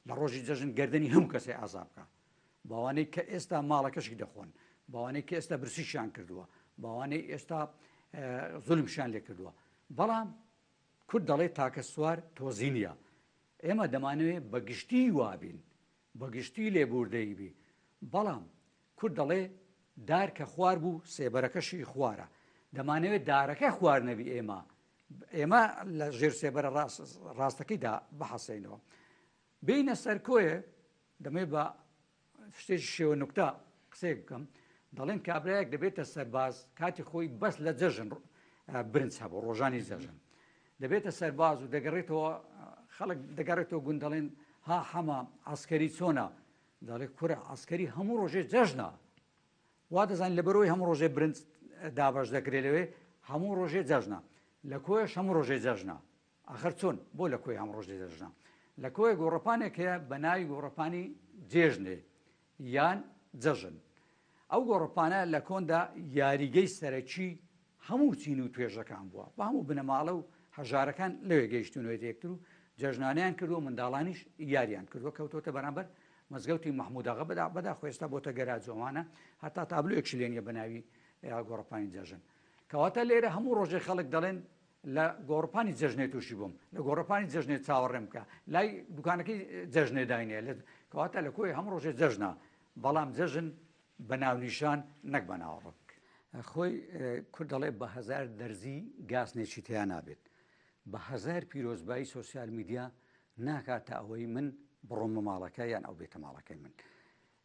G: لە ڕۆژی جەژن گەردنی هەموو کەسێ ئازا بکا، باوانەی کە ئێستا ماڵەکەشی دەخۆن، باوانەی کە ئێستا برسیشیان کردووە، باوانەی ئێستا زولمشیان لێ کردووە، بەڵام کورد دەڵێ تاکە سوار تۆزی نییە، ئێمە دەمانەوێ بە گشتی وابین، بە گشتی لێبووردەیی بی، بەڵام کورد دەڵێ دار کە خوار بوو سێبەرەکەشی خوارە، دەمانەوێت دارەکە خوار نەبی ئێمە ئێمە لە ژێر سێبەرە ڕاستەکەیدا بحەسێینەوە. بێینە سەر کۆیە دەمەوێت بە شتێکی شێوە نوکتە. قسەیەک بکەم دەڵێن کابرایەک دەبێتە سەرباز کاتی خۆی بەس لە جەژن برنج هەبوو ڕۆژانی جەژن دەبێتە سەرباز و دەگەڕێتەوە خەڵک دەگەڕێتەوە گوند دەڵێن ها حەمە عسکەری چۆنە دەڵێ کورە عسکەری هەموو ڕۆژێ جەژنە وا دەزانین لەبەرئەوەی هەموو ڕۆژێ برنج دابەش دەکرێت لەوێ هەموو ڕۆژێ جەژنە لە کۆیەش هەموو ڕۆژێ جەژنە ئاخر چۆن بۆ لە کۆی هەموو ڕۆژێ جەژنە لە کۆیە گۆڕەپانێک هەیە بە ناوی گۆڕەپانی جێژنێ یان جەژن ئەو گۆڕەپانە لە کۆندا یاریگەی سەرەکی هەموو چین و توێژەکان بووە بە هەموو بنەماڵە و هەژارەکان لەوێ گەیشتوونەوەتە یەکتر و جەژنانەیان کردووە منداڵانیش یاریان کردووە کەوتۆتە بەرامبەر مزگەوتی مەحمووداغا بەدا بەداخۆ ئێستا بۆتە گەراج و ئەوانە هەتا تابلۆیەکشی لێ نییە بە ناوی گۆڕەپانی جەژن کەواتە لێرە هەموو ڕۆژێ خەڵک دەڵێن لە گۆڕپانی جەژنێ تووشی بووم لە گۆڕەپانی جەژنێ چاوەڕێم بکە لای دوکانەکەی جەژنێ داینێ لە کەواتە لە کۆی هەموو ڕۆژێ جەژنە بەڵام جەژن بە ناونیشان نەک بە ناوەڕۆک. خۆی کورد دەڵێ بە هەزار دەرزی گاسنێکی تیا نابێت. بە هەزار پیرۆزبایی سۆسیال میدیا ناکاتە ئەوەی من بڕۆمە ماڵەکە یان ئەو بێتە ماڵەکەی من.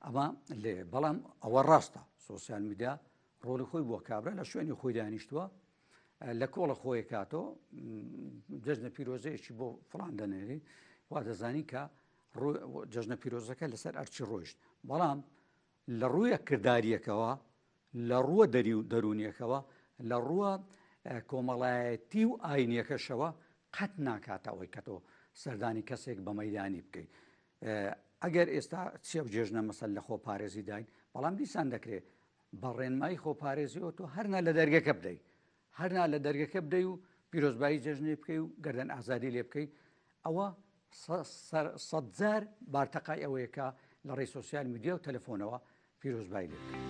G: ئەمە لێ بەڵام ئەوە ڕاستە سۆسیال میدیا ڕۆڵی خۆی بووە کابرا لە شوێنی خۆی دانیشتووە لە کۆڵە خۆی کاتۆ جەژنە پیرۆزەیەکی بۆ فڵان دەنێری وا دەزانی کە جەژنە پیرۆزەکە لەسەر ئەرچی ڕۆیشت بەڵام لە ڕوویە کردارییەکەوە، لە ڕووە دەری و دەروونییەکەوە، لە ڕووە کۆمەڵایەتی و ئاینییەکەشەوە قەت ناکاتە ئەوەی کە تۆ سەردانی کەسێک بە مەیدانی بکەیت. ئەگەر ئێستا چی ئەو جێژنە مەسەل لە خۆپارێزی داین، بەڵام دیسان دەکرێت بە ڕێنمایی خۆپارێزیەوە تۆ هەرنا لە دەرگەکە بدەیت، هەرنا لە دەرگەکە بدەی و پیرۆزبایی جەژنێ بکەی و گەردەن ئازادی لێ بکەی ئەوە سەدجار بارتەقای ئەوەیە کە لە ڕێی سۆسیال میدیا و تەلەفۆنەوە پیرۆزبایی لێ بکەی.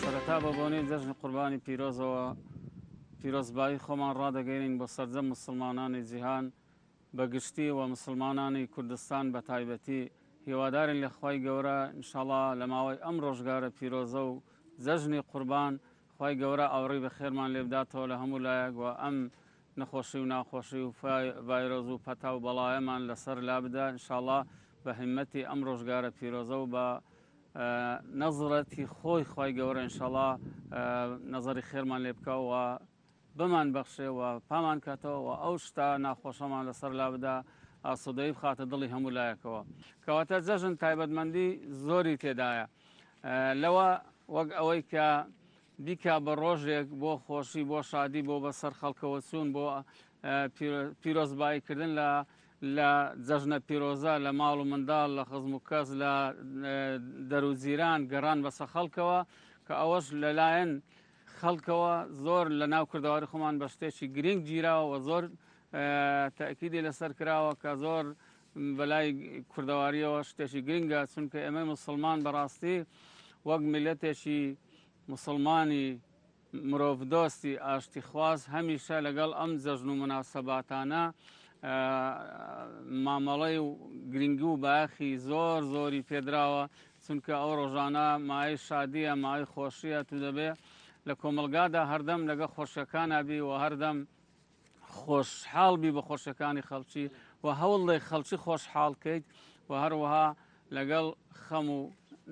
H: سەرەتا بە بۆنەی جەژنی قوربانی پیرۆزەوە پیرۆزبایی خۆمان ڕادەگەیەنین بۆ سەرجەم موسڵمانانی جیهان بە گشتی و موسڵمانانی کوردستان بە تایبەتی، هیوادارین لە خوای گەورە ان شاءاللە لە ماوەی ئەم ڕۆژگارە پیرۆزە و جەژنی قوربان خوای گەورە ئاوڕی بە خێرمان لێ بداتەوە لە هەموو لایەک و ئەم نەخۆشی و ناخۆشی و ڤایرۆس و پەتا و بەڵایەمان لەسەر لابدا ان شاءاللە بە هیمەتی ئەم ڕۆژگارە پیرۆزە و بە نەزرەتی خۆی خوای گەورە ان شاءاللە نەزەری خێرمان لێ بکا و بمان بەخشێ و پامان کاتەوە و ئەو شتە ناخۆشەمان لەسەر لابدا ئاسوودەیی بخاتە دڵی هەموو لایەکەوە. کەواتە جەژن تایبەتمەندی زۆری تێدایە لەوە وەک ئەوەی کە بیکا بە ڕۆژێک بۆ خۆشی بۆ شادی بۆ بەسەر خەڵکەوە چوون بۆ پیرۆزبایی کردن لە لە جەژنە پیرۆزە لە ماڵ و منداڵ لە خزم و کەس لە دەروجیران گەڕان بەسە خەڵکەوە کە ئەوەش لەلایەن خەڵکەوە زۆر لە ناو کوردەواری خۆمان بە شتێکی گرنگ گیراوە و زۆر تەئکیدی لەسەر کراوە کە زۆر بەلای کوردەواریەوە شتێکی گرنگە چونکە ئێمەی موسڵمان بەڕاستی وەک میلەتێکی موسڵمانی مرۆڤدۆستی ئاشتیخواز هەمیشە لەگەڵ ئەم جەژن و مناسەباتانە مامەڵەی و گرنگی و بایەخی زۆر زۆری پێدراوە چونکە ئەو ڕۆژانە مایەی شادیە مایەی خۆشیە تو دەبێ لە کۆمەڵگادا هەردەم لەگە خۆشیەکانا بی و هەردەم خۆشحاڵ بی بە خۆشیەکانی خەڵکی و هەوڵ دەی خەڵکی خۆشحاڵ کەیت و هەروەها لەگەڵ خەم و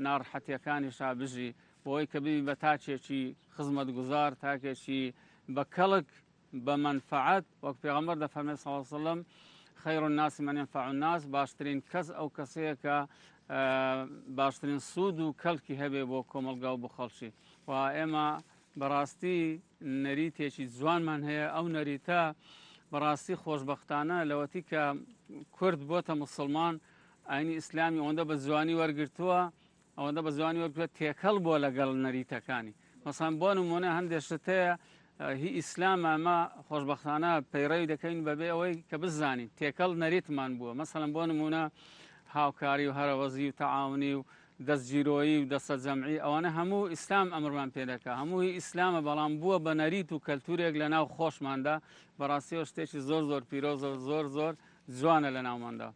H: ناڕحەتیەکانیشا بژی بۆی کە ببی بە تاکێکی خزمەتگوزار تاکێکی بە کەڵک بە مەنفەعەت، وەک پێغەمبەر دەفەرمێت صلی اللە علیە وسلم، خیر الناس من ینفع الناس، باشترین کەس ئەو کەسەیە کە باشترین سوود و کەڵکی هەبێ بۆ کۆمەڵگا و بۆ خەڵکی. و ئێمە بەڕاستی نەریتێکی جوانمان هەیە، ئەو نەریتە بەڕاستی خۆشبەختانە لەوەتی کە کورد بۆتە موسڵمان ئاینی ئیسلامی ئەوەندە بە جوانی وەرگرتووە، ئەوەندە بە جوانی وەرگرتووە تێکەڵ بووە لەگەڵ نەریتەکانی. مەسەڵەن بۆ نموونە هەندێک شت هەیە هی ئیسلامە ئەمە خۆشبەختانە پەیڕەوی دەکەین بەبێ ئەوەی کە بزانین تێکەڵ نەریتمان بووە. مەسەڵەن بۆ نموونە هاوکاری و هەرەوەزی و تەعاونی و دەستگیرۆیی و دەستەجەمعی ئەوانە هەموو ئیسلام ئەمرمان پێ دەکا هەموو هی ئیسلامە بەڵام بووە بە نەریت و کەلتورێک لە ناو خۆشماندا بەڕاستیەوە شتێکی زۆر زۆر پیرۆزە و زۆر زۆر جوانە لە ناوماندا.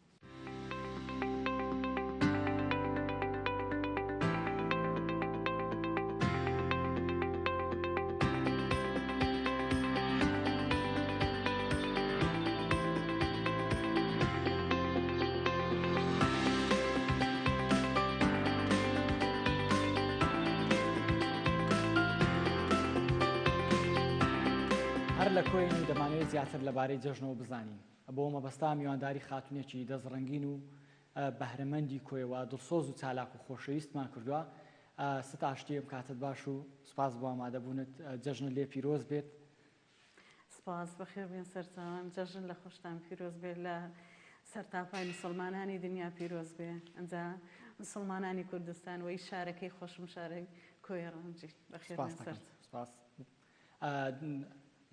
F: هەر لە کۆین و دەمانەوێت زیاتر لەبارەی جەژنەوە بزانین. بۆ مەبەستە میوانداری خاتونێکی دەستڕەنگین و بەهرەمەندی کۆیەوە دڵسۆز و چالاک و خۆشەویستمان کردووە. ست ئاشتی ئەم کاتت باش و سوپاس بۆ ئامادەبوونت. جەژنت لێ پیرۆز بێت.
I: سپاس، بەخێر بێن سەرچاوان، جەژن لە خۆشتان پیرۆز بێت، لە سەرتاپای مسوڵمانانی دنیا پیرۆز بێ، ئەنجا مسوڵمانانی کوردستان وەی شارەکەی خۆشم شارەی کۆیە ڕەنجی، بەخێر بێن
F: سپاس
I: سەر.
F: سپاس.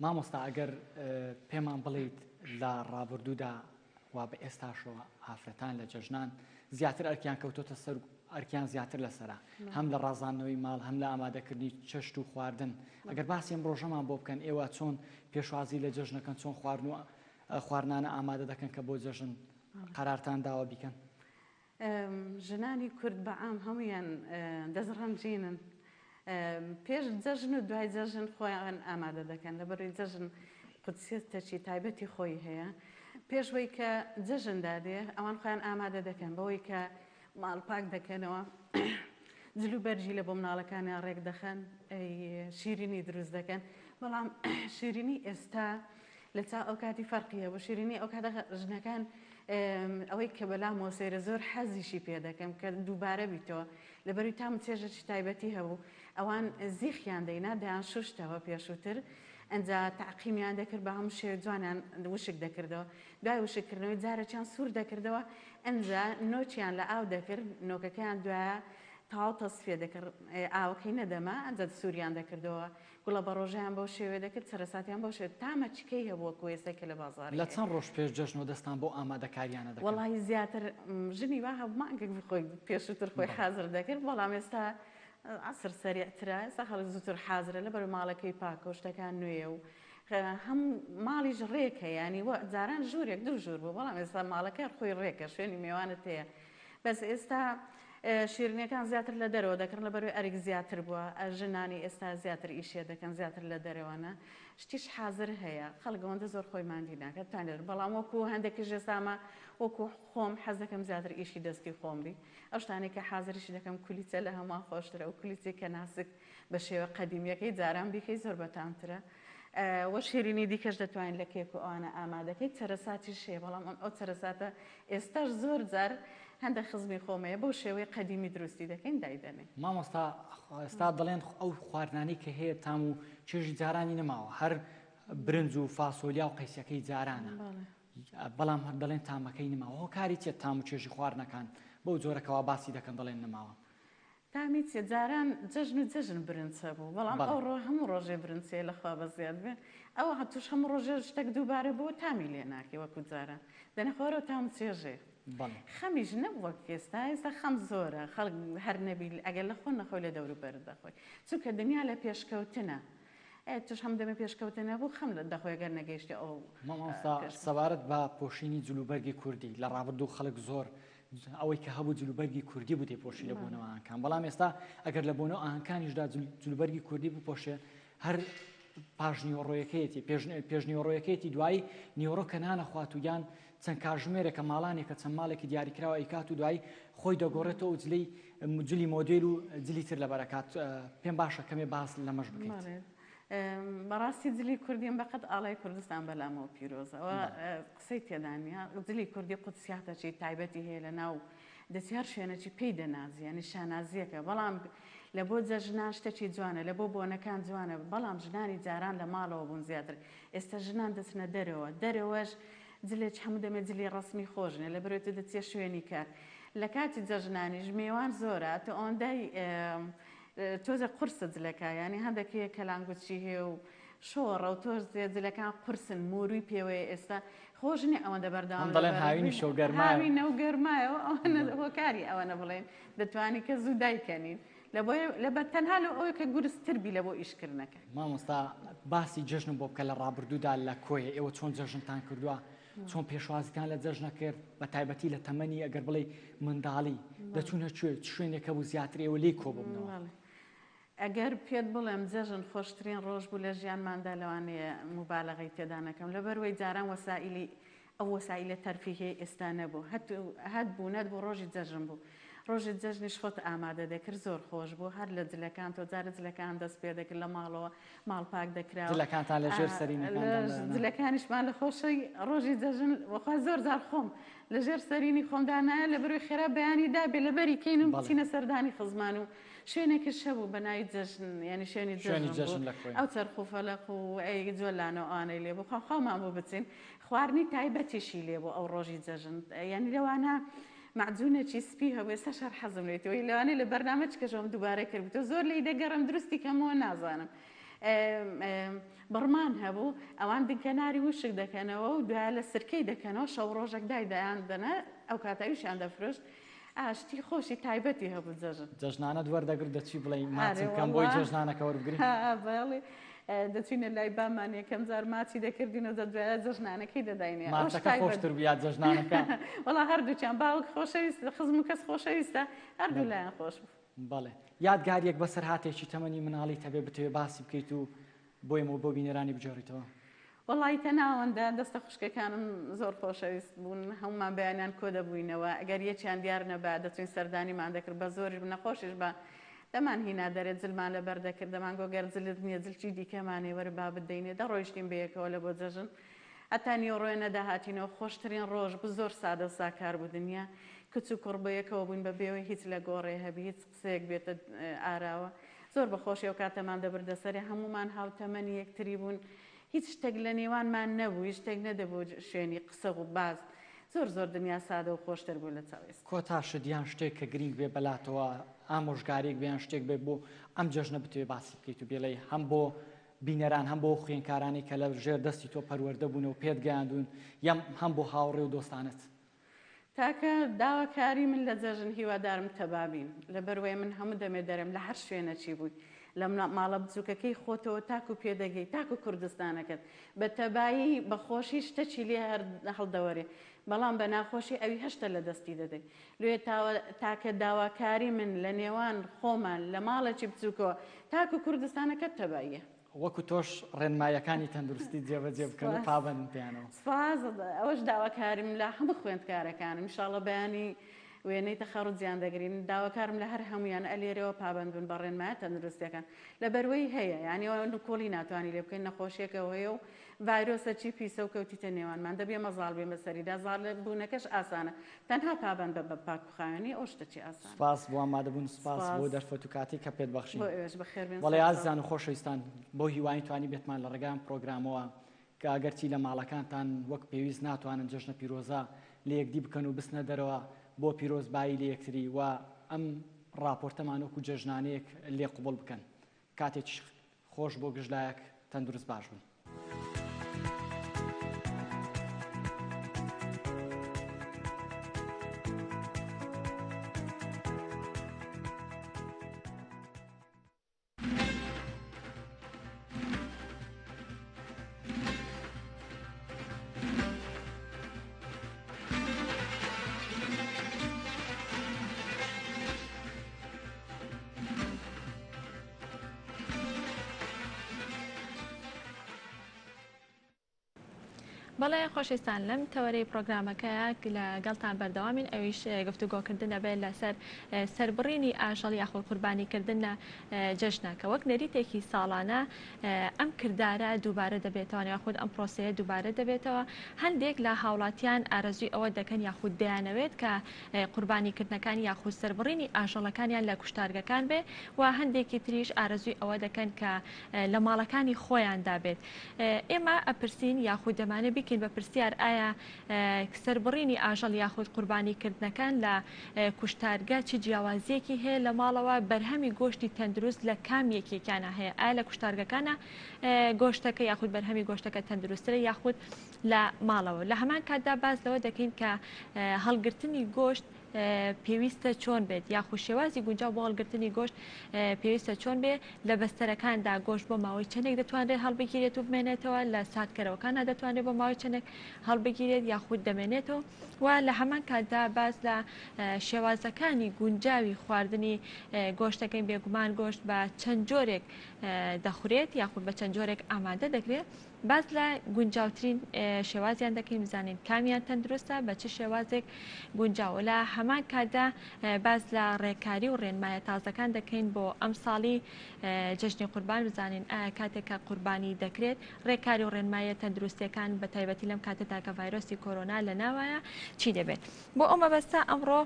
F: مامۆستا ئەگەر پێمان بڵێیت لە ڕابردوودا وا بە ئێستاشەوە ئافرەتان لە جەژنان زیاتر ئەرکیان کەوتۆتە سەر ئەرکیان زیاتر لەسەرە هەم لە ڕازاندنەوەی ماڵ هەم لە ئامادەکردنی چەشت و خواردن ئەگەر باسی ئەم ڕۆژەمان بۆ بکەن ئێوە چۆن پێشوازی لە جەژنەکەن چۆن خواردن و خواردنانە ئامادە دەکەن کە بۆ جەژن قەرارتان داوە بیکەن؟
I: ژنانی کورد بە عام هەموویان دەست ڕەنجینن پێش جەژن و دوای جەژن خۆیان ئامادە دەکەن لەبەروی جەژن قودسیەتەکی تایبەتی خۆی هەیە پێش وەی کە جەژن دادێ ئەوان خۆیان ئامادە دەکەن بەوەی کە ماڵ پاک دەکەنەوە جل و بەرگی لە بۆ مناڵەکانیان ڕێک دەخەن شیرینی دروست دەکەن بەڵام شیرینی ئێستا لە چاو ئەو کاتی فەرقی هەبوو شیرینی ئەو کاتە ژنەکان ئەوەی کە بەلامەوە سەیرە زۆر حەزیشی پێ دەکەم کە دووبارە بیتەوە لەبەروی تام و چێژێکی تایبەتی هەبوو ئەوان زیخیان دەینا دەیان شوشتەوە پێشووتر ئەنجا تەعقیمیان دەکرد بە هەموو شێوەیەک جوانیان وشک دەکردەوە دوای وشککردنەوەی جارێکیان سوور دەکردەوە ئەنجا نۆکیان لە ئاو دەکرد نۆکەکەیان دوایە تەواو تەسفیە دەکرد ئاوەکەی نەدەما ئەنجا سووریان دەکردەوە گوڵە بەڕۆژەیان بەو شێوەیە دەکرد، چەرەساتیان بەو شێوەیە، تامە چکەی هەبوو وەکو ئێستا کە لە بازاڕی
F: لە
I: هەیە.
F: چەند ڕۆژ پێش جەژنەوە دەستان بەو ئامادەکارییانە دەکەن؟
I: وەڵاهی زیاتر ژنی وا هەبوو مانگێک خۆی پێشووتر خۆی حازر دەکرد، بەڵام ئێستا عەسر سەریعترە، ئێستا خەڵک زووتر حازرە لەبەر ماڵەکەی پاکە و شتەکان نوێیە و هەم ماڵیش ڕێکە، یانی جاران ژوورێک دوو ژوور بوو، بەڵام ئێستا ماڵەکە خۆی ڕێکە، شوێنی مێوانت هەیە. بەس ئێستا شیرینیەکان زیاتر لە دەرەوە دەکڕن لەبەرئەوەی ئەرک زیاتر بووە ژنانی ئێستا زیاتر ئیشێ دەکەن زیاتر لە دەرەوەنە شتیش حازر هەیە خەڵک ئەوەندە زۆر خۆی ماندی ناکات توانێت بەڵام وەکو هەندێکیش ئێستامە وەکو خۆم حەز دەکەم زیاتر ئیشی دەستی خۆم بی ئەو شتانەی کە حازریش دەکەم کولیچە لە هەمووان خۆشترە ئەو کولیچەی کە ناسک بە شێوە قەدیمیەکەی جاران بیکەی زۆر بەتامترە وە شیرینی دیکەش دەتوانین لە کێک و ئەوانە ئامادەکەی چەرەساتیش هەیە بەڵام ئەم ئەو چەرەساتە ئێستاش زۆر جار هەندە خزمی خۆم هەیە بەو شێوەی قەدیمی دروستی دەکەین دایدەنێین.
F: مامۆستا ئێستا دەڵێن ئەو خواردنانەی کە هەیە تام و چێژی جارانی نەماوە هەر برنج و فاسۆلیا و قەیسەکەی جارانە بەڵام هەر دەڵێن تامەکەی نەماوە هۆکاری چیە تام و چێژی خواردنەکان بەو جۆرە کەوا باسی دەکەن دەڵێن نەماوە؟
I: تامی چیە جاران جەژن و جەژن برنج هەبوو بەڵام ئەوڕۆ هەموو ڕۆژێ برنج هەیە لەخوا بەزیاد بێ ئەوە هەتوش هەموو ڕۆژێ شتەک دووبارە بۆ تامی لێ ناکەی وەکو جاران دەنێ خۆرەوە تام و چێژێ خەمیش نەبوو وەک ئێستا ئێستا خەم زۆرە خەڵک هەر نەبی ئەگەر لە خۆ نەخۆی لە دەوروبەرت دەخۆی چونکە دنیا لە پێشکەوتنە ئێ توش هەم دەمێ پێشکەوتن نەبوو خەم لە دەخۆی گەر نەگەیشتی ئەو
F: مامۆستا سەبارەت بە پۆشینی جلوبەرگی کوردی لە ڕابردوو خەڵک زۆر ئەوەی کە هەبوو جلوبەرگی کوردی بوو دەیپۆشی لە بۆنەوە ئاهەنگکان بەڵام ئێستا ئەگەر لە بۆنەوە ئاهەنگکانیشدا جلوبەرگی کوردی بپۆشێ هەر پاش نیوەڕۆیەکەیەتی پێش نیوەڕۆیەکەیەتی دوایی نیوەڕۆ کە نانەخوات و یان چەند کاژمێرێکە ماڵانێکە چەند ماڵێکی دیاریکراوە ئەیکات و دوایی خۆی دەگۆڕێتەوە و جلی جلی مۆدێل و جلی تر لەبەرەکات پێم باشە کەمێ باس لەمەش بکەیت.
I: بەڕاستی جلی کوردیم بەقەد ئاڵای کوردستان بەلامەوە پیرۆزە ئەوە قسەی تێدا نییە جلی کوردی قودسیاتەکی تایبەتی هەیە لە ناو دەچی هەر شوێنەکی پێی دەنازی یانی شانازیەکە بەڵام لە بۆ جەژنان شتەکی جوانە لە بۆ بۆنەکان جوانە بەڵام ژنانی جاران لە ماڵەوە بوون زیاتر ئێستا ژنان دەچنە دەرەوە دەرەوەش جلێک هەموو دەمێ جلی ڕەسمی خۆش نیە لەبەرئەوەی تۆ دەچیە شوێنی کار لە کاتی جەژنانیش مێوان زۆرە تۆ ئەوەندەی تۆزێک قورسە جلەکە یانی هەندێک هەیە کەلانگوچی هەیە و. شۆڕە و تۆزێ جلەکان قورسن موروی پێوەیە ئێستا خۆش نیە ئەوەندە بەردەوام
F: هەم دەڵێن
I: لەبەرت
F: هاوینیشە و
I: بین
F: گەرمایە.
I: هاوینە و گەرمایە و ئەوەنە هۆکاری ئەوەنە بڵێن دەتوانی کە زوو دایکەنین لەبۆیە لەبەر تەنها لۆ ئەوەی کە گورستر بی لەبۆ ئیشکردنەکە.
F: مامۆستا باسی جەژنم بۆ بکە لە ڕابردوودا لە کۆیە ئێوە چۆن جەژنتان کردووە چۆن پێشوازیتان لە جەژنە کرد بە تایبەتی لە تەمەنی ئەگەر بڵێی منداڵی دەچوونە کوێ چ شوێنێک هەبوو زیاتر ئێوە لێی کۆ ببنەوە؟
I: ئەگەر پێت بڵێم جەژن خۆشترین ڕۆژ بوو لە ژیانماندا لەوانەیە موبالەغەی تێدا نەکەم لەبەروەی جاران وەسائیلی ئەو وەسائیلە تەرفیهیەی ئێستا نەبوو هەت هەت بوو نەتبوو ڕۆژی جەژن بوو ڕۆژی جەژنیش خۆت ئامادە دەکرد زۆر خۆش بوو هەر لە جلەکان تۆ جارێ جلەکان دەست پێ دەکرد لە ماڵەوە ماڵ پاک دەکراوە
F: جلەکانتان لە ژێر سەرینەکان دانرانە؟
I: جلەکانیشمان لە خۆشی ڕۆژی جەژن وەخوا زۆر جار خۆم لە ژێر سەرینی خۆم دانایە لەبەروی خێرا بەیانی دابێ لەبەری کەین و بچینە سەردانی خزمان و شوێنێکش هەبوو بە ناوی جەژن یانی شوێنی جەژن بوو ئەو چەرخ و فەلەق و ئەی جۆلانە و ئەوانەی لێ بوو خوا خوامان بوو بچین خواردنی تایبەتیشی لێ بوو ئەو ڕۆژی جەژن یانی لەوانە مەعجونێکی سپی هەبوو ئێستاش هەر حەزم لێیەتی وەی لەوانەیە لە بەرنامە چکەشەوەم دووبارە کردبێتەوە زۆر لێی دەگەڕێم دروستی کەمەوە نازانم بڕمان هەبوو ئەوان دنکەناری وشک دەکەنەوە و دوایە لە سرکەی دەکەنەوە شەو ڕۆژێک دای دایان دەنا ئەو کاتە ئەویشیان دەفرۆشت ئاشتی خۆشی تایبەتی هەبوو جەژن.
F: جەژنانەت وەردەگرت دەچی بڵێی
I: ئارێ
F: ماچم بکەم بۆی
I: وەڵا
F: جەژنانەکە وەربگری؟
I: بەڵێ دەچوینە لای بامان یەکەم جار ماچی دەکردین و دوایە جەژنانەکەی دەداینێ ئەوش
F: ماچەکە
I: تایبەت
F: خۆشتر بوو یا جەژنانەکە؟
I: وەڵا هەردووکیان باوک خۆشەویست خزم و کەس خۆشەویستە هەردوو
F: بەڵێ
I: لایان خۆش بوو.
F: بەڵێ یادگاریەک بەسەرهاتێکی تەمەنی مناڵیت هەبێ بتەوێ باسی بکەیت و بۆ ئێمە و بۆ بینەرانی بگێڕیتەوە؟
I: وەڵایی تەناوەندە دەستە خوشکەکانم زۆر خۆشەویست بوون هەموومان بەیانیان کۆدەبووینەوە ئەگەر یەکیان دیار نەبا دەچوین سەردانیمان دەکرد بە زۆریش نەخۆشیش بە دەمان هینا دەرێ جلمان لەبەر دەکرد دەمان گۆ گەر جلت نییە جلکی دیکەمان هەیە وەرە با بتدەینێ دەڕۆیشتین بەیەکەوە لە بۆ جەژن هەتا نیوەڕۆیە نەدەهاتینەوە خۆشترین ڕۆژ بوو زۆر سادە و ساکار بوو دنیا کچ و کوڕ بەیەکەوە بووین بە بێوەی هیچ لە گۆڕێ هەبی هیچ قسەیەک بێتە ئاراوە زۆر بە خۆشی ئەو کاتەمان دەبردە سەرێ هەموومان هاوتەمەنی یەکتری بوون هیچ شتێک لە نێوانمان نەبوو، هیچ شتێک نەدەبوو شوێنی قسە و باس، زۆر زۆر دنیا سادە و خۆشتر بوو لە چاو ئێستا.
F: کۆتا شت یان شتێک کە گرینگ بێ بەلاتەوە ئامۆژگاریەک بێ یان شتێک بێ بۆ ئەم جەژنە بتەوێ باسی بکەیت و بیڵێی هەم بۆ بینەران هەم بۆ ئەو خوێندکارانەی کە لە ژێر دەستی تۆ پەروەردە بوونە و پێت گەیاندوون یان هەم بۆ هاوڕێ و دۆستانت.
I: تاکە داواکاری من لە جەژن هیوادارم تەبا بین لەبەروەی من هەموو دەمێ دەرێم لە هەر شوێنەکی بووی لە ماڵە بچوکەکەی خۆتەوە تاکو پێدەگەی تاکو کوردستانەکەت بە تەبایی بە خۆشی شتەکی لێ هەر هەڵدەوەرێ بەڵام بە ناخۆشی ئەوی هەشتە لە دەستی دەدەی لێ تاوە تاکە داواکاری من لە نێوان خۆمان لە ماڵێکی بچوکەوە تاکو کوردستانەکەت تەباییە.
F: وەکو تۆش ڕێنماییەکانی تەندروستی جێبەجێ بکەن و
I: سپاس.
F: پابەندن پێیانەوە.
I: سپاس ئەوەش داواکاریم لە هەموو خوێندکارەکانم ان شاء اللە بەیانی وێنەی تەخەڕوجیان دەگرین داواکارم لە هەر هەموویان ئەلێرەوە پابەند بن بە ڕێنمایە تەندروستیەکان لەبەروەی هەیە یانی ئەوە نکۆڵی ناتوانی لێ بکەین نەخۆشیەکەو هەیە و ڤایرۆسە چی پیسە و کەوتیتە نێوانمان دەبێ ئێمە زاڵ بین بەسەریدا زاڵ بوونەکەش ئاسانە تەنها پابەند بە بە پاک و خاوێنی ئەو شتە چی ئاسانە.
F: سپاس بۆ ئامادەبوون سپاس بۆ
I: سپاس.
F: دەرفەت و کاتی کە پێت بەخشین.
I: بۆ ئێوەش بەخێر بێن
F: بەڵێ
I: سەرچاو.
F: ئازیزان و خۆشەویستان بەو هیوایەین توانیبێتمان لە ڕێگای ئەم پڕۆگرامەوە کە ئەگەرچی لە ماڵەکانتان وەک پێویست ناتوانن جەژنە پیرۆزە لە یەکدی بکەن و بچنە دەرەوە بۆ پیرۆزبایی لە یەکتری و ئەم ڕاپۆرتەمان وەکو جەژنانەیەک لێ قبوڵ بکەن. کاتێکیش خۆش بۆ گشت لایەک تەندروست باش بن.
A: بەڵێ خۆشەویستان لەم تەوەرەی پرۆگرامەکەیە لەگەڵتان بەردەوامین ئەویش گفتوگۆکردن ئەبێت لەسەر سەربڕینی ئاژەڵ یاخود قوربانیکردن لە جەژنە کە وەک نەریتێکی ساڵانە ئەم کردارە دووبارە دەبێتەوە یاخود ئەم پرۆسەیە دووبارە دەبێتەوە هەندێک لە هاوڵاتیان ئارەزووی ئەوە دەکەن یاخود دەیانەوێت کە قوربانیکردنەکان یاخود سەربڕینی ئاژەڵەکانیان لە کوشتارگەکان بێ و هەندێکی تریش ئارەزووی ئەوە دەکەن کە لە ماڵەکانی خۆیاندا بێت. ئێمە ئەپرسین یاخود دەمانەوێت. دەکەین بە پرسیار ئایا سەربڕینی ئاژەڵ یاخود قوربانی کردنەکان لە کوشتارگە چ جیاوازیەکی هەیە لە ماڵەوە بەرهەمی گۆشتی تەندروست لە کام یەکێکیانە هەیە ئایا لە کوشتارگەکانە گۆشتەکە یاخود بەرهەمی گۆشتەکە تەندروستترە یاخود لە ماڵەوە لە هەمان کاتدا باس لەوە دەکەین کە هەڵگرتنی گۆشت پێویستە چۆن بێت یاخود شێوازی گونجاو بۆ هەڵگرتنی گۆشت پێویستە چۆن بێ لە بەستەرەکاندا گۆشت بۆ ماوەی چەندێک دەتوانرێت هەڵبگیرێت و بمێنێتەوە لە ساردکەرەوەکاندا دەتوانرێت بۆ ماوەی چەندێک هەڵبگیرێت یاخود دەمێنێتەوە و لە هەمان کاتدا باس لە شێوازەکانی گونجاوی خواردنی گۆشت دەکەین بێگومان گۆشت بە چەند جۆرێک دەخورێت یاخود بە چەند جۆرێک ئامادە دەکرێت باس لە گونجاوترین شێوازیان دەکەین بزانین کامیان تەندروستە بە چ شێوازێک گونجاوە لە هەمان کاتدا باس لە ڕێکاری و ڕێنمایە تازەکان دەکەین بۆ ئەمساڵی جەژنی قوربان بزانین ئایا کاتێک کە قوربانی دەکرێت ڕێکاری و ڕێنمایە تەندروستیەکان بە تایبەتی لەم کاتەدا کە ڤایرۆسی کۆرۆنا لە ناوایە چی دەبێت بۆ ئەو مەبەستە ئەمڕۆ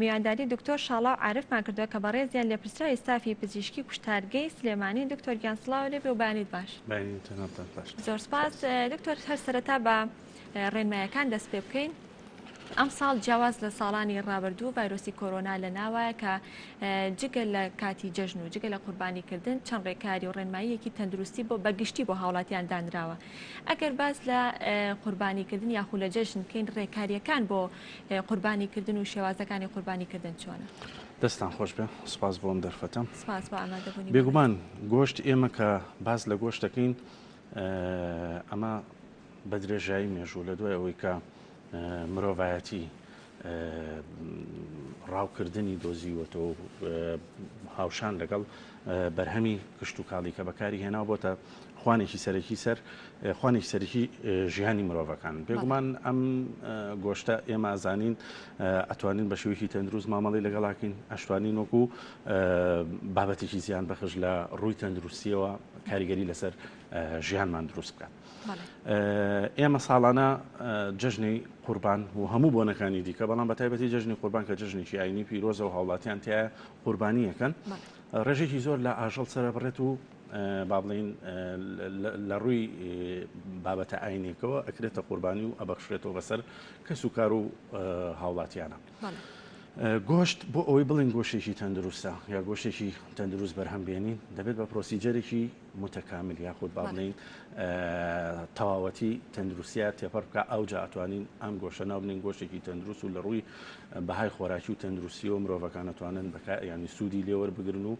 A: میوانداری دکتۆر شاڵاو عارفمان کردووە کە بەڕێزیان لێپرسراوی ستافی پزیشکی کوشتارگەی سلێمانین. دکتۆر گیان سڵاو لێ بێ و بەیانیت باش.
J: بەیانی جەنابتان باش.
A: زۆر سپاس دکتۆر هەر سەرەتا بە ڕێنمایەکان دەست پێ بکەین. ئەمساڵ جیاواز لە ساڵانی ڕابردوو ڤایرۆسی کۆرۆنا لە ناوایە کە جگە لە کاتی جەژن و جگە لە قوربانیکردن چەند ڕێکاری و ڕێنماییەکی تەندروستی بۆ بەگشتی بۆ هاوڵاتیان دانراوە. ئەگەر باس لە قوربانیکردن یاخو لە جەژن بکەین ڕێکارییەکان بۆ قوربانی کردن و شێوازەکانی قوربانی کردن چۆنە؟
J: دەستتان خۆش بێ سوپاس بۆ ئەم دەرفەتە.
A: سوپاس بۆ ئامادەبوونی بەڕێز.
J: بێگومان گۆشت ئێمە کە باس لە گۆشت دەکەین ئەمە بە درێژایی مێژوو لە دوای ئەوەی کە مرۆڤایەتی ڕاوکردنی دۆزیوەتەوە و هاوشان لەگەڵ بەرهەمی کشتوکاڵی کە بەکاری هێناو بۆتە خوانێکی سەرەکی سەر خوانێکی سەرەکی ژیانی مرۆڤەکان. بێگومان ئەم گۆشتە ئێمە ئەزانین ئەتوانین بە شێوەیەکی تەندروست مامەڵەی لەگەڵاکەین، ئەشتوانین وەکو بابەتێکی زیان بەخش لە ڕووی تەندروستیەوە کاریگەری لەسەر ژیانمان دروست بکات. ئێمە ساڵانە جەژنی قوربان و هەموو بۆنەکانی دیکە بەڵام بە تایبەتی جەژنی قوربان کە جەژنێکی ئاینی پیرۆزە و هاوڵاتیان تایە قوربانیەکەن ڕێژێکی زۆر لە ئاژەڵ سەرەبڕێت و با بڵێین لە ڕووی بابەتە ئاینێکەوە ئەکرێتە قوربانی و ئەبەخشرێتەوە بەسەر کەس و کار و هاوڵاتیانە. گۆشت بۆ ئەوەی بڵین گۆشتێکی تەندروستە یا گۆشتێکی تەندروست بەرهەم بێنین دەبێت بە procedure ێکی متکامل یاخود با بڵین تەواوەتی تەندروستیا تێپەڕ بکە ئەوجا ئەتوانین ئەم گۆشە ناو بنین گۆشتێکی تەندروست و لە ڕووی بەهای خۆراکی و تەندروستیەوە مرۆڤەکان ئەتوانن بەکار ینی سوودی لێوەربگرن و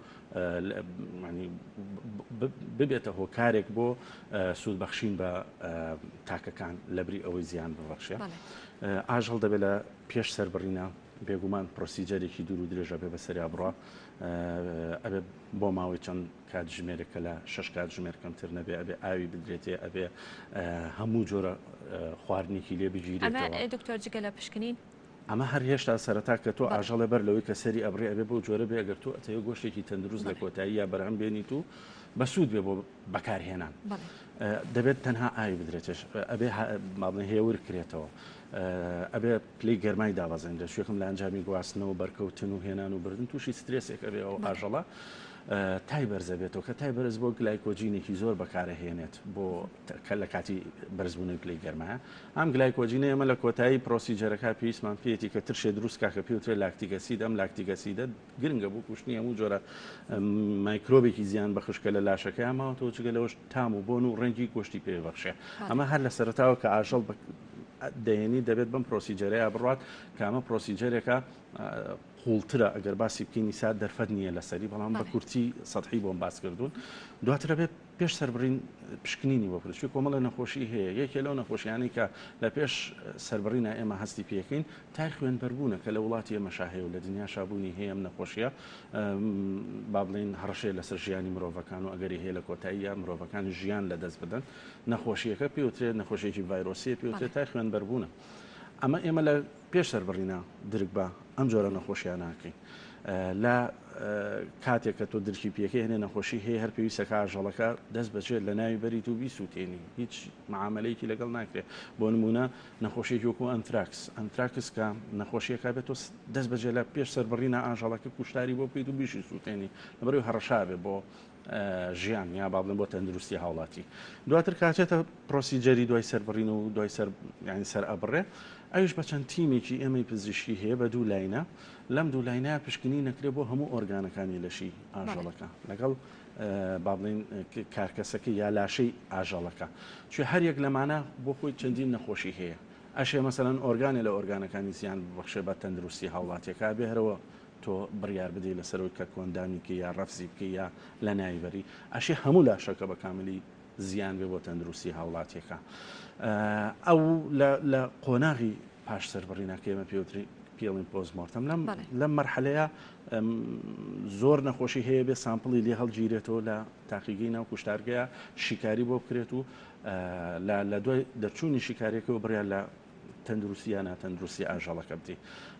J: ببێتە هۆکارێک بۆ سوودبەخشین بە تاکەکان لەبری ئەوەی زیان ببەخشێ. ئاژەڵ دەبێت لە پێش سەربڕینە بێگومان procedure ێکی دوور و درێژە بێ بەسەریا بڕە ئەبێ بۆ ماوەی چەند کاتژمێرێک کە لە شش کاتژمێر کەمتر نەبێ ئەبێ ئاوی بدرێتێ ئەبێ هەموو جۆرە خواردنێکی لێ بگیرێتەوە.
A: دکتۆر جگە لە پشکنین
J: ئەمە هەر هێشتا سەرەتا کە تۆ ئاژەڵێ بەر لەوەی کە سەری ئەبڕی ئەبێ بەو جۆرە بێ ئەگەر تۆ ئەتەوێ گۆشتێکی تەندروست لە کۆتاییە بەرهەم بێنیت و بەسوود بێ بۆ بەکارهێنان دەبێت تەنها ئاوی بدرێتش ئەبێ مابڵێن هێور کرێتەوە ئەبێ پلەی گەرمای دابەزێنرێت شوێکم لە ئەنجامی گواستنەوە بەرکەوتن و هێنان و بردن تووشی سترێسێک ئەبێ ئەو ئاژەڵە تای بەرزە بێتەوە کە تای بەرز بۆ گلایکۆجینێکی زۆر بەکارەهێنێت بۆ کە لە کاتی بەرزبوونەوەی پلەی گەرمایە ئەم گلایکۆجینە ئێمە لە کۆتایی procedure ەکە پێویستمان پێیەتی کە ترشێ دروست کا کە پێوترێ lactic acid ئەم lactic acid ە گرنگە بۆ کوشتنی هەموو جۆرە مایکرۆبێکی زیان بەخش کە لە لاشەکەیا ماوەتەوە جگە لەوەش تام و بۆن و ڕەنگی گۆشتی پێ بەخشێ ئەمە هەر لە سەرەتاوە کە ئاژەڵ دەێنی دەبێت بەم procedure ەیە بڕات کە ئەمە procedure ێکە قوڵترە ئەگەر باسی بکەین ئیسا دەرفەت نییە لەسەری بەڵام بە کورتی سەتحی بۆم باس کردوون دواترە بێت پێش سەربڕین پشکنینی بۆ بکرێت، چونکە کۆمەڵێ نەخۆشی هەیە، یەکێ لەو نەخۆشیانەی کە لە پێش سەربڕینا ئێمە هەستی پێکەین تای خوێنبەربوونە کە لە وڵاتی ئێمەشا هەیە و لە دنیاشا بوونی هەیە ئەم نەخۆشیە با بڵێین هەڕەشەیە لەسەر ژیانی مرۆڤەکان و ئەگەری هەیە لە کۆتاییە مرۆڤەکان ژیان لەدەست بدەن نەخۆشیەکە پێوترێت نەخۆشیەکی ڤایرۆسیە پێوترێت تای خوێنبەربوونە ئەمە ئێمە لە پێش سەربڕینا درک بە ئەم جۆرە نەخۆشیانە ئەکەین. لە کاتێک کە تۆ درکی پێکەی هەنێ نەخۆشی هەیە هەر پێویستە کە ئاژەڵەکە دەست بەجێ لە ناوی بەریت و بیسووتێنی هیچ معاملەیەکی لەگەڵ ناکرێت بۆ نمونە نەخۆشیێکی وەکو ئەنتراکس ئەنتراکس کە نەخۆشیەکە بێت تۆ دەست بەجێ لە پێش سەربڕینە ئاژەڵەکە کوشتاری بۆ بکەیت و بیشی سووتێنی لەبەرەوەی هەڕەشا بێ بۆ ژیان یا با بڵێم بۆ تەندروستی هاوڵاتی دواتر کاچێتە procedure ی دوای سەربڕین و دوای سەر یعنی سەر ئەبڕێ ئەویش بە چەند تیمێکی ئێمەی پزیشکی هەیە بە دوو line ە لەم دوو line ە پشکنی نەکرێ بۆ هەموو ئۆرگانەکانی لەشی ئاژەڵەکە لەگەڵ با بڵین کارکەسەکە یا لاشەی ئاژەڵەکە چێ هەر یەک لەمانە بۆ خۆی چەندین نەخۆشی هەیە ئەشێ مەسەلەن ئۆرگانێ لە ئۆرگانەکانی زیان ببەخشێ بە تەندروستی هاوڵاتیەکە بێ هەرەوە تۆ بڕیار بدەی لەسەرەوەی کە condemn ی بکەی یا ڕەفزی بکەی یا لەناوی بەری ئەشێ هەموو لاشەکە بە کاملی زیان بێ بۆ تەندروستی هاوڵاتیەکە ئەو لە قۆناغی پاش سەربڕینەکە ئێمە پێوتری پێڵین post-mortem لەم لەم مەرحەلەیە زۆر نەخۆشی هەیە بێ sample ی لێ هەڵگیرێتەوە لە تاقیگەی ناو کوشتارگەیە شیکاری بۆ بکرێت و لە دوای دەرچوونی شیکاریەکەەوە بڕیار لە تەندروستی یا ناتەندروستی ئاژەڵەکە بدەی.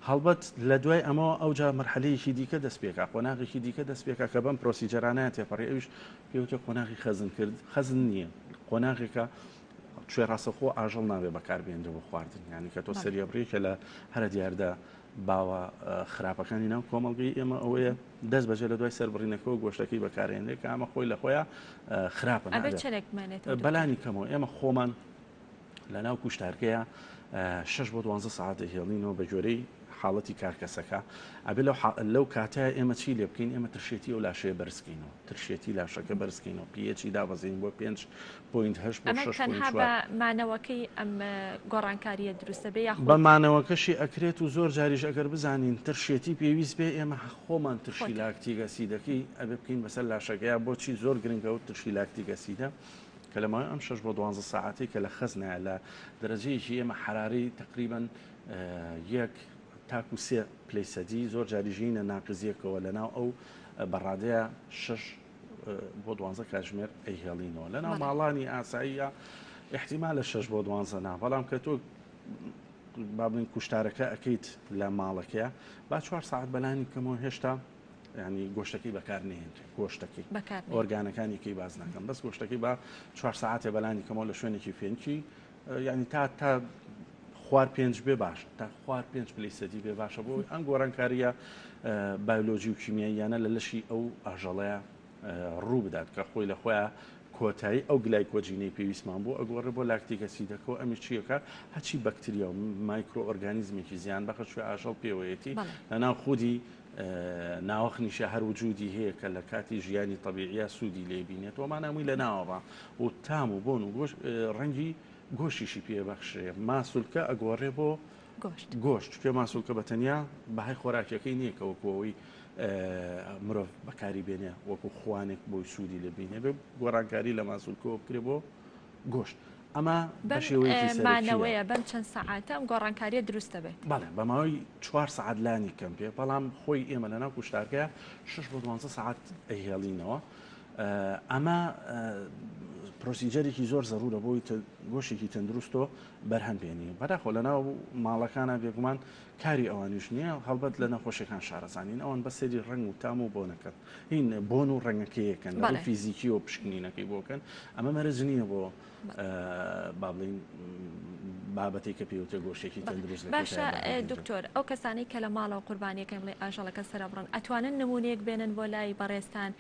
J: هەڵبەت لە دوای ئەمەوە ئەوجا مەرحەلەیەکی دیکە دەست پێکا، قۆناغێکی دیکە دەست پێکا کە بەم procedure انە تێپەڕی ئەویش پێوتێ قۆناغی خەزن کرد، خەزن نییە، قۆناغێکە کوێ ڕاستەوخۆ ئاژەڵ نابێ بەکار بێنرێ بۆ خواردن، یانی کە تۆ سەری ئەبڕی کە لە هەرە دیاردە باوە خراپەکانی ناو کۆمەڵگەی ئێمە ئەوەیە دەست بەجێ لە دوای سەربڕینەکەەوە گۆشتەکەی بەکارێنرێ کە ئەمە خۆی لە خۆیان خراپە بەلانی کەمەوە ئێمە خۆمان لەناو کوشتارگەیە شەش بۆ دوانزە سەعات دەهێڵینەوە بە گوێرەی حاڵەتی کارکەسەکە ئەبێ لەو کاتە ئێمە چی لێ بکەین ئێمە ترشێتی ئەو لاشەیە بەرزکەینەوە ترشێتی لاشەکە بەرزکەینەوە pH ی دابەزین بۆ 5.8 بۆ
A: ئەمە تەنها بە مانەوەکەی ئەم گۆڕانکاریە دروستە بێ یاخود
J: بە مانەوەکەشی ئەکرێت و زۆر جاریش ئەگەر بزانین ترشێتی پێویست بێ ئێمە خۆمان ترشی lactic acid ەکەی ئەبێ بکەین بەسەر لاشەکەیا بۆچی زۆر گرنگە و ترشی lactic acid ە کە لە ماوەی ئەم شەش بۆ دوانزە سەعاتەی کە لە خەزنایە لە دەرەجەیەکی ئێمە حەرارەی تەقریبەن یەک تاکو سێ پلەی سەدی زۆر جاری ژینە ناقزیەکەوە لە ناو ئەو بەڕادەیە شەش بۆ دوانزە کاتژمێر ئەیهێڵینەوە لە ناو ماڵانی ئاساییە احتیمالە شەش بۆ دوانزە نا بەڵام کە تۆ با بڵێین کوشتارەکە ئەکەیت لە ماڵەکەیە با چوار ساعت بەلانی کەمەوە هێشتا ینی گۆشتەکەی بەکار نهێنرێ گۆشتەکەی ئۆرگانەکانی کەی باز ناکەم بەس گۆشتەکەی با چوار ساعتێ بەلانی کەمەوە لە شوێنێکی فێنکی ینی تا تا خوار پێنج بێ باش تا خوار پێنج پلی سەدی بێ باشە بۆ ئەم گۆڕانکاریە بایۆلۆژی و کیمیاییانە لە لەشی ئەو ئاژەڵەیە ڕوو بدات کە خۆی لە خۆیان کۆتایی ئەو گلایکۆجینەی پێویستمان بوو ئەگۆڕێ بۆ lactic acid ەکە و ئەمیش چیەکە هەچی بەکتریا و microorganism ێکی زیان بەخش ئاژەڵ پێوەیەتی لەناو خودی ناوەخنیشە هەر وجودی هەیە کە لە کاتی ژیانی تەبیعیا سوودی لێ بینێت وەمان هەمووی لە ناوەڕا و تام و بۆن و گۆش ڕەنگی گۆشیشی پێ بەخشێ ماسولکە ئەگۆڕێ بۆ
A: گۆشت
J: گۆشت چونکە ماسولکە بە تەنیا بەهای خۆراکیەکەی نییە کە وەکو ئەوەی مرۆڤ بەکاری بێنێ وەکو خوانێک بۆی سوودی لێ بینێ بێ گۆڕانکاری لە ماسولکەوە بکرێ بۆ گۆشت ئەمە بە شێوەیەکی
A: بەم
J: سەرەکییە.
A: مانەوەیە، بەم چەند سەعاتە ئەم گۆڕانکارییە دروست دەبێت.
J: بەڵێ، بە ماوەی چوار سەعات لانی کەم بێ، بەڵام خۆی ئێمە لەناو کوشتارگەیا شەش بۆ دوانزە سەعات ئەیهێڵینەوە. ئەمە procedure ێکی زۆر زەرورە بۆی گۆشتێکی تەندروست تۆ بەرهەم بێنی. بەداخەوە لەناو ماڵەکانا بێگومان کاری ئەوانیش نییە، هەڵبەت لە نەخۆشیەکان شارەزا نین، ئەوان بەس سەیری ڕەنگ و تام و بۆنەکەن. هین بۆن و ڕەنگەکەیەکەن لە ڕووی فیزیکیەوە پشکنینەکەی بۆکەن ئەمە مەرج نییە بۆ با بڵین بابەتێک کە پێوتە گۆشتێکی تەندروست
A: باشە دکتۆر ئەو کەسانی کە لە ماڵەوە قوربانیەکەن بڵێ ئاژەڵەکە سەربڕن ئەتوانن نمونەیەک بێنن بۆ لای بەڕێزتان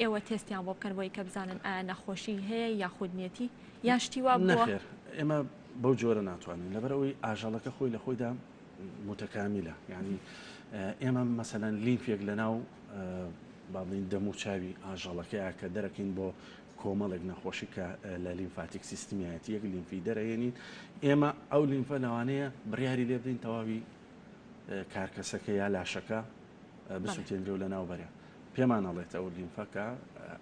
A: ئێوە تێستیان بۆ بکەن بۆی کە بزانن ئایا نەخۆشی هەیە یاخود نیەتی یان شتی وا بووە
J: ئێمە بەو جۆرە ناتوانین لەبەرئەوەی ئاژەڵەکە خۆی لە خۆیدا متەکامیلە یعنی ئێمە مەسەلەن لیمفێک لە ناو با بڵین دەم و چاوی ئاژەڵەکەیە کە دەرەکەین بۆ کۆمەڵێک نەخۆشی کە لە lymphatic system یایەتی یەک لیمفی دەرەێنین ئێمە ئەو لیمفە لەوانەیە بڕیاری لێ بدەین تەواوی کارکەسەکە یا لاشەکە بسوتێنرێ و لەناو بەرێ. پێمان ئەڵێت ئەو لیمفە کە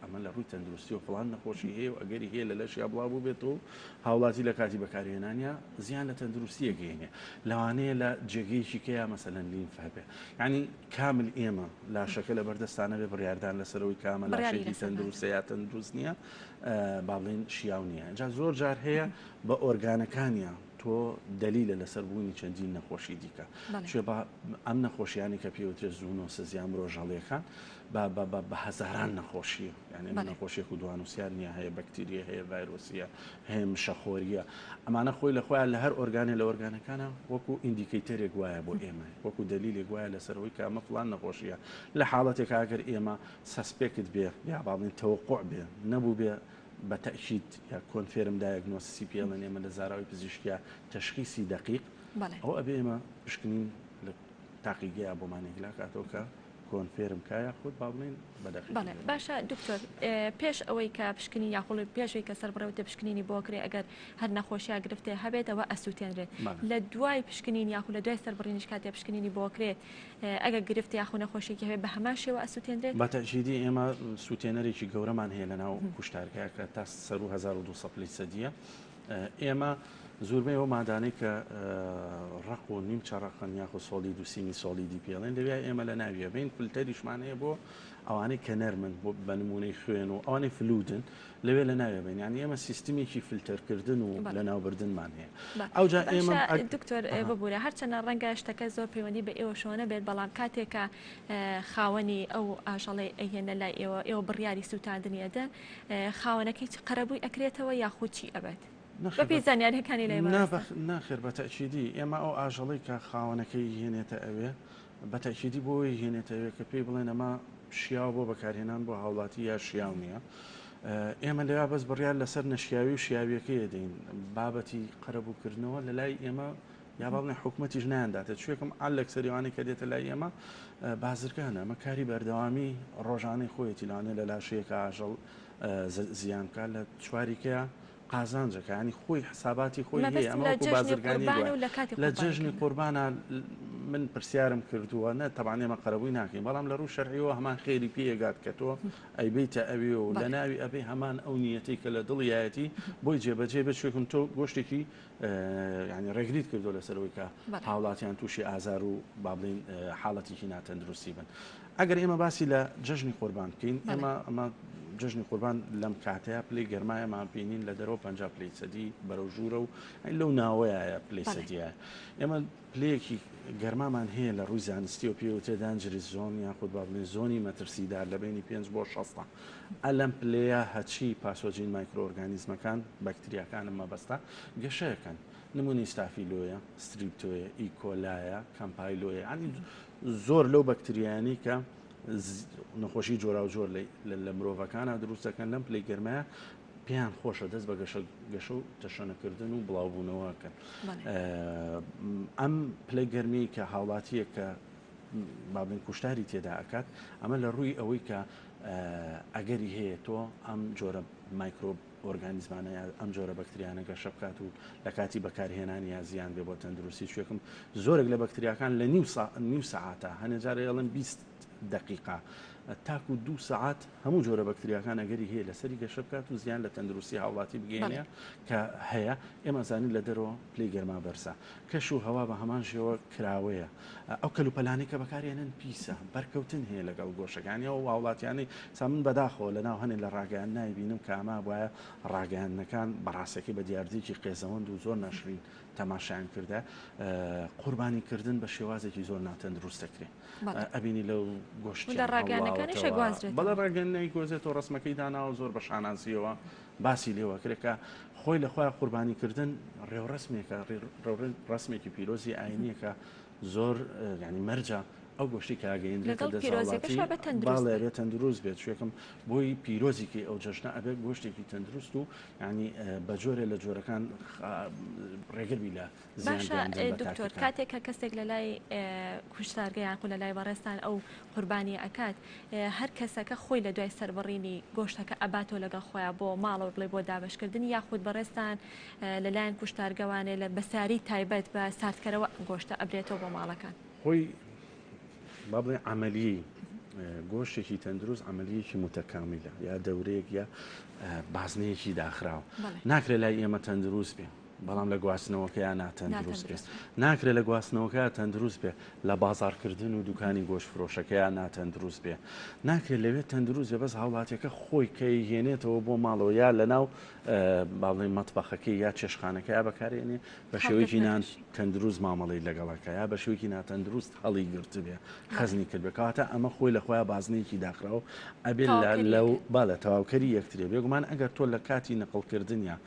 J: ئەمە لە ڕووی تەندروستی و فڵان نەخۆشی هەیە و ئەگەری هەیە لە لەشیا بڵاو بووبێتەوە و هاوڵاتی لە کاتی بەکارهێنانیا زیان لە تەندروستی ئەگەیەنێ. لەوانەیە لە جێگەیەکی کەیا مەسەلەن لیمف هەبێ. یانی کامل ئێمە لاشەکە لە بەردەستا نەبێ بڕیاردان لەسەر ئەوەی کامە
A: بڕیاری
J: لاشێکی
A: لەسەر نادرێت.
J: تەندروستە یا تەندروست نییە با بڵێین شیاو نییە. جا زۆر جار هەیە بە ئۆرگانەکانیا. تۆ دەلیلە لەسەر بوونی چەندین نەخۆشی دیکە. چێ بە ئەم نەخۆشیانی کە پێوترێت zoonosis یان مرۆژەڵیەکان بە بە بە بە هەزاران نەخۆشیە یعنی ئەمە نەخۆشیەک و دوان و سیان نییە هەیە بەکتریە هەیە ڤایرۆسیە هەیە مشەخۆریە ئەمانە خۆی لە خۆیان لە هەر ئۆرگانێ لە ئۆرگانەکانە وەکو indicator ێک وایە بۆ ئێمە وەکو دەلیلێک وایە لەسەرەوەی کە ئەمە فڵان نەخۆشیە لە حاڵەتێک ئەگەر ئێمە suspect بێ یا با بڵێین تەوەقوع بێ نەبوو بێ بە تەئکید یا confirm diagnosis ی پێڵێن ئێمە لە زاراوەی پزیشکیا تەشخیسی دەقیق ئەوە ئەبێ ئێمە پشکنین لە تاقیگەیە بۆمان یەکلا کاتەوە کە confirm کا یاخود با بڵێین بە دەقیقی
A: بەڵێ باشە دکتۆر پێش ئەوەی کە پشکنین یاخود پێش ئەوەی کە سەربڕێوتە پشکنینی بۆ کرێ ئەگەر هەر نەخۆشیا گرفتێ هەبێت ئەوە ئەسووتێنرێت لە دوای پشکنین یاخود لە دوای سەربڕینیش کاتێ پشکنینی بۆ کرێت ئەگەر گرفت یاخود نەخۆشیەکی هەبێت بە هەمان شێوە ئەسووتێنرێت؟
J: بە تەئکیدی ئێمە سووتێنەرێکی گەورەمان هەیە لەناو کوشتارگە کە تا سەروو 1200 پلەی سەدیە. ئێمە زوربەی ئەو مادانەی کە ڕەق و نیمچە ڕەقن یاخود solid و semi solid ی پێڵێن لەویا ئێمە لە ناویە بین فلتەریشمان هەیە بۆ ئەوانەی کە نەرمن بۆ بە نمونەی خوێن و ئەوانەی fluid ن لەوێ لە ناوێ بین یعنی ئێمە سیستمێکی فلتەرکردن و لە ناوبردنمان هەیە ئەوجا ئێمە
A: دکتۆر ببوورە هەرچەندە ڕەنگە شتەکە زۆر پەیوەندی بە ئێوەشەوە نەبێت بەڵام کاتێک کە خاوەنی ئەو ئاژەڵەی ئەیهێنە لای ئێوە ئێوە بڕیاری سووتاندنی ئەدەن خاوەنەکەی چ قەرەبووی ئەکرێتەوە یاخود چی ئەبێت؟ بەپێی زانیاریەکانی لای بەڕێزتان.
J: ناخێر بە تەئکیدی ئێمە ئەو ئاژەڵەی کە خاوەنەکەی هێنێتە ئەوێ بە تەئکیدی بۆی هێنێتە ئەوێ کە پێی بڵێن ئەمە شیاوە بۆ بەکارهێنان بۆ هاوڵاتی یا شیاو نییە. ئێمە لەویا بەس بڕیار لەسەر نەشیاوی و شیاویەکەی ئەدەین بابەتی قەرەبووکردنەوە لە لای ئێمە یا با بڵێن حکومەتیش نایانداتێ چوێکم عال لەکسەری ئەوانەی کە دێتە لای ئێمە بازرگانە ئەمە کاری بەردەوامی ڕۆژانەی خۆیەتی لەوانەیە لە لاشەیەکە ئاژەڵ زیان بکات لە چواریکەیە قازانجەکە ینی خۆی حساباتی خۆی هەیە ئەمە وەکو بازرگانی لە جەژنی قوربانە من پرسیارم کردووە نە تەبان ئێمە قەرەبووی ناکەین بەڵام لە ڕوو شەرعیەوە هەمان خێری پێگات کە تۆ ئەیبەیتە ئەوێ و لە ناوی ئەبێ هەمان ئەو نیەتەی کە لە دڵیایەتی بۆی جێبەجێ بێت چونکە تۆ گۆشتێکی یانی ڕێگریت کردو لەسەر ئەوەی کە هاوڵاتیان تووشی ئازار و با بڵین حاڵەتێکی ناتەندروستی بن ئەگەر ئێمە باسی لە جەژنی قوربان بکەین ئێمە ئەمە جەژنی قوربان لەم کاتەیە پلەی گەرمایەمان بینین لە دەرەوە 50 پلەی سەدی بەرەو ژوورە و لەو ناوەیە پلەی سەدیە ئێمە پلەیەکی گەرمامان هەیە لە ڕووی زانستی و پێوتێ dangerous zone یاخود با بڵێن زۆنی مەترسیدار لە بینی 5 بۆ 6 ئە لەم پلەیە هەچی pathogen مایکرۆئۆرگانیزمەکان، بەکتریاکانم مەبەستە، گەشەکەن. نمونەی ستافیلۆیە، ستریپتۆیە، ئیکۆلایە، کامپایلۆیە، یانی زۆر لەو بەکتریایانەی کە نەخۆشی جۆراوجۆر لە مرۆڤەکانە دروست دەکەن لەم پلەی گەرمایە پێیان خۆشە دەست بە گەشە گەشە و تەشەنەکردن و بڵاوبوونەوەکەن. ئەم پلەی گەرمی کە هاوڵاتیەک کە با بڵێین کوشتاری تێدا ئەکات ئەمە لە ڕووی ئەوەی کە ئەگەری هەیە تۆ ئەم جۆرە مایکرۆ ئۆرگانیزمانە یا ئەم جۆرە بەکتریانە گەشە بکات و لە کاتی بەکارهێنانی یا زیان بێ بۆ تەندروستی چوێکم زۆرێک لە بەکتریاکان لە نیو سەعاتە هەنێ جارێ ئەڵێن 20 دقیقە تاکو دوو سەعات هەموو جۆرە بەکتریاکان ئەگەری هەیە لەسەری گەشە بکات و زیان لە تەندروستی هاوڵاتی بگەیەنێ کە هەیە ئێمە زانین لە دەرەوە پلەی گەرما بەرزە کەش و هەوا بە هەمان شێوە کراوەیە ئەو کەلوپەلانەی کە بەکارێنن پیسە بەرکەوتن هەیە لەگەڵ گۆشەکانی ئەو هاوڵاتیانەی سا من بەداخەوە لەناو هەنێ لە ڕاگەیان نایبینم کە ئەمە وایە ڕاگەیاندنەکان بەڕاستەکەی بە دیاردەیەکی قێزەوەند و زۆر ناشرین تەماشایان کردە قوربانی کردن بە شێوازێکی زۆر ناتەندروست دەکرێت ئەبینی لەو گۆشتی
A: لە ڕاگەیاندنەکانیش ئەگوازرێتەوە.
J: بەڵێ ڕاگەیاندنەی گۆزێتەوە ڕەسمەکەی داناوە زۆر بە شانازیەوە باسی لێوە کرێ کە خۆی لە خۆیان قوربانی کردن ڕێوڕەسمێکە ڕێوڕەسمێکی پیرۆزی ئاینیەکە زۆر ینی مەرجە ئەو گۆشتی کە ئەگەیەندرێتە
A: لەگەڵ
J: دەست
A: پیرۆزیەکەشا
J: هاوڵاتی
A: بە تەندروست
J: بەڵێ
A: بێت.
J: ئەبێ تەندروست بێت چوێکم بۆی پیرۆزیکەی ئەو جەژنە ئەبێت گۆشتێکی تەندروست و ینی بە جۆرێ لە جۆرەکان ڕێگر بی لە زیان
A: باشە
J: گەیاندن بە
A: دکتۆر
J: تاکەکان.
A: کاتێک کە کەسێک لە لای کوشتارگە یان خو لە لای بەڕێزتان ئەو قوربانیە ئەکات هەر کەسەکە خۆی لە دوای سەربڕینی گۆشتەکە ئەباتەوە لەگەڵ خۆیا بۆ ماڵەوە بڵێ بۆ دابەشکردنی یاخود بەڕێزتان لەلایەن کوشتارگەوانێ لە بە ساری تایبەت بە ساردکەرەوە گۆشتە ئەبرێتەوە بۆ ماڵەکان؟
J: خۆی با بڵێین عەمەلیەی گۆشتێکی تەندروست عەمەلیەکی متەکامیلە یا دەورەیەک یا بازنەیەکی داخراوە ناکرێت لای ئێمە تەندروست بێ. بەڵام لە گواستنەوەکەیا ناتەندروست بێ. ناکرێ لە گواستنەوەکەیا تەندروست بێ، لە بازاڕکردن و دوکانی گۆشت فرۆشەکەیا ناتەندروست بێ. ناکرێ لەوێ تەندروست بێ بەس هاوڵاتیەکە خۆی کە ئەیهێنێتەوە بۆ ماڵەوە یا لەناو با بڵێین مەتبەخەکەی یا چێشتخانەکەیا بەکارێنێ بە شێوەیەکی نا تەندروست مامەڵەی لەگەڵەکە یا بە شێوەیەکی ناتەندروست هەڵی گرتبێ خەزنی کردبێ کەواتە ئەمە خۆی لە خۆیا بازنەیەکی داخراو ئەبێ لەو بالە تەواوکەری یەکترێ بێگومان ئەگەر تۆ لە کاتی نەقڵکردنیا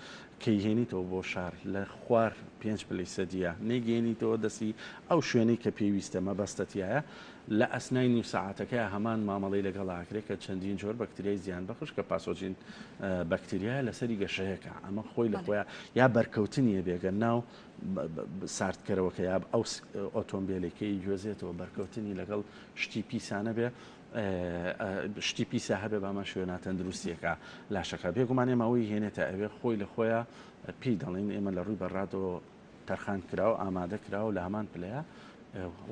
J: کەیهێنیتەوە بۆ شار لە خوار پێنج پلەی سەدیە نەیگەیەنیتەوە دەستی ئەو شوێنەی کە پێویستە مەبەستە تیایە لە ئەسنای نیو سەعاتەکەیا هەمان مامەڵەی لەگەڵا ئەکرێ کە چەندین جۆر بەکتریای زیان بەخش کە پاسۆجین بەکتریایە لەسەری گەشەیەکە ئەمە خۆی لە خۆیا یا بەرکەوتنیە بێگە ناو ساردکەرەوەکە یا ئەو ئۆتۆمبیلێکەی گوێزێتەوە بەرکەوتنی لەگەڵ شتی پیسانە بێ شتی پیسە هەبێ بامە شوێ ناتەندروستیەکە لاشەکە بێگومان ئێمە ئەوەی هێنێتە ئەوێ خۆی لە خۆیان پێی دەڵێن ئێمە لە ڕووی بەڕادەوە تەرخان کراو ئامادە کراوە لە هەمان پلەیە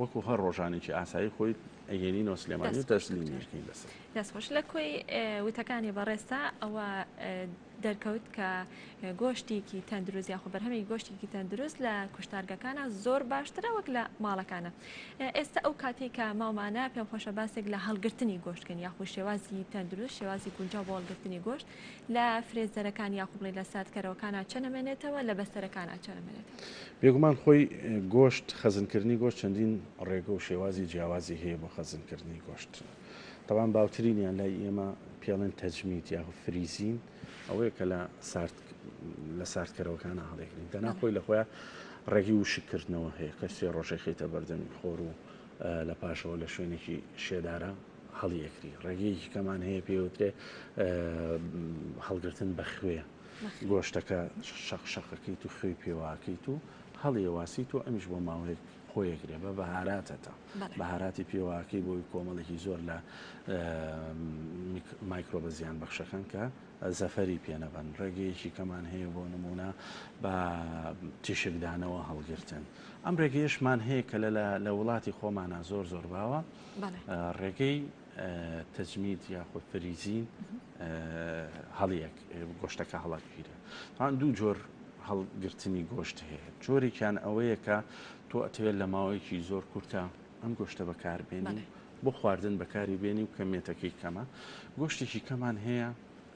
J: وەکو هەر ڕۆژانێکی ئاسایی خۆی ئەهێنینەوە سلێمانی و تەسلیمی ئەکەین لەسەر.
A: دەست خۆش لە کۆی وتەکانی بەڕێزتا ئەوە دەرکەوت کە گۆشتێکی تەندروست یاخۆ بەرهەمی گۆشتێکی تەندروست لە کوشتارگەکانە زۆر باشترە وەک لە ماڵەکانە ئێستا ئەو کاتێک کە ماومانە پێم خۆشە باسێک لە هەڵگرتنی گۆشتکەن یاخو شێوازی تەندروست شێوازی گونجاو بۆ هەڵگرتنی گۆشت لە فرێزەرەکان یاخو بڵێ لە ساردکەرەوەکانە چەند ئەمێنێتەوە لە بەستەرەکانە چەند ئەمێنێتەوە؟
J: بێگومان خۆی گۆشت خەزنکردنی گۆشت چەندین ڕێگە و شێوازی جیاوازی هەیە بۆ خەزنکردنی گۆشت تەبان باوترینیان لای ئێمە پێڵێن تەجمید یاخو فریزین ئەوەیە کە لە سارد لە ساردکەرەوەکانە هەڵێگرین دەنا خۆی لە خۆیان ڕێگەی وشککردنەوە هەیە کە سێ ڕۆژێک خەیتە بەردەمی خۆر و لە پاشەوە لە شوێنێکی شێدارە هەڵیەکری ڕێگەیەکی کەمان هەیە پێوترێ هەڵگرتن بە خوێ گۆشتەکە شەق شەقەکەیت و خوێی پێواکەیت و هەڵیەواسیت و ئەمیش بۆ ماوەیەک خۆیەگرێ بە بەهاراتەتە بەهاراتی پێواکەی بۆی کۆمەڵێکی زۆر لە مایکرۆبە زیان بەخشەکان کە زەفەری پێنەبەن ڕێگەیەکی کەمان هەیە بۆ نمونە بە تیشکدانەوە هەڵگرتن ئەم ڕێگەیەشمان هەیە کە لە وڵاتی خۆمانە زۆر زۆر باوە ڕێگەی تەجمید یاخود فریزین هەڵیەک گۆشتەکە هەڵەگیرێ تاوان دوو جۆر هەڵگرتنی گۆشت هەیە جۆرێکیان ئەوەیە کە تۆ ئەتەوێت لە ماوەیەکی زۆر کورتە ئەم گۆشتە بەکاربێنی بۆ خواردن بەکاری بێنی و کەمێتەکەی کەمە گۆشتێکی کەمان هەیە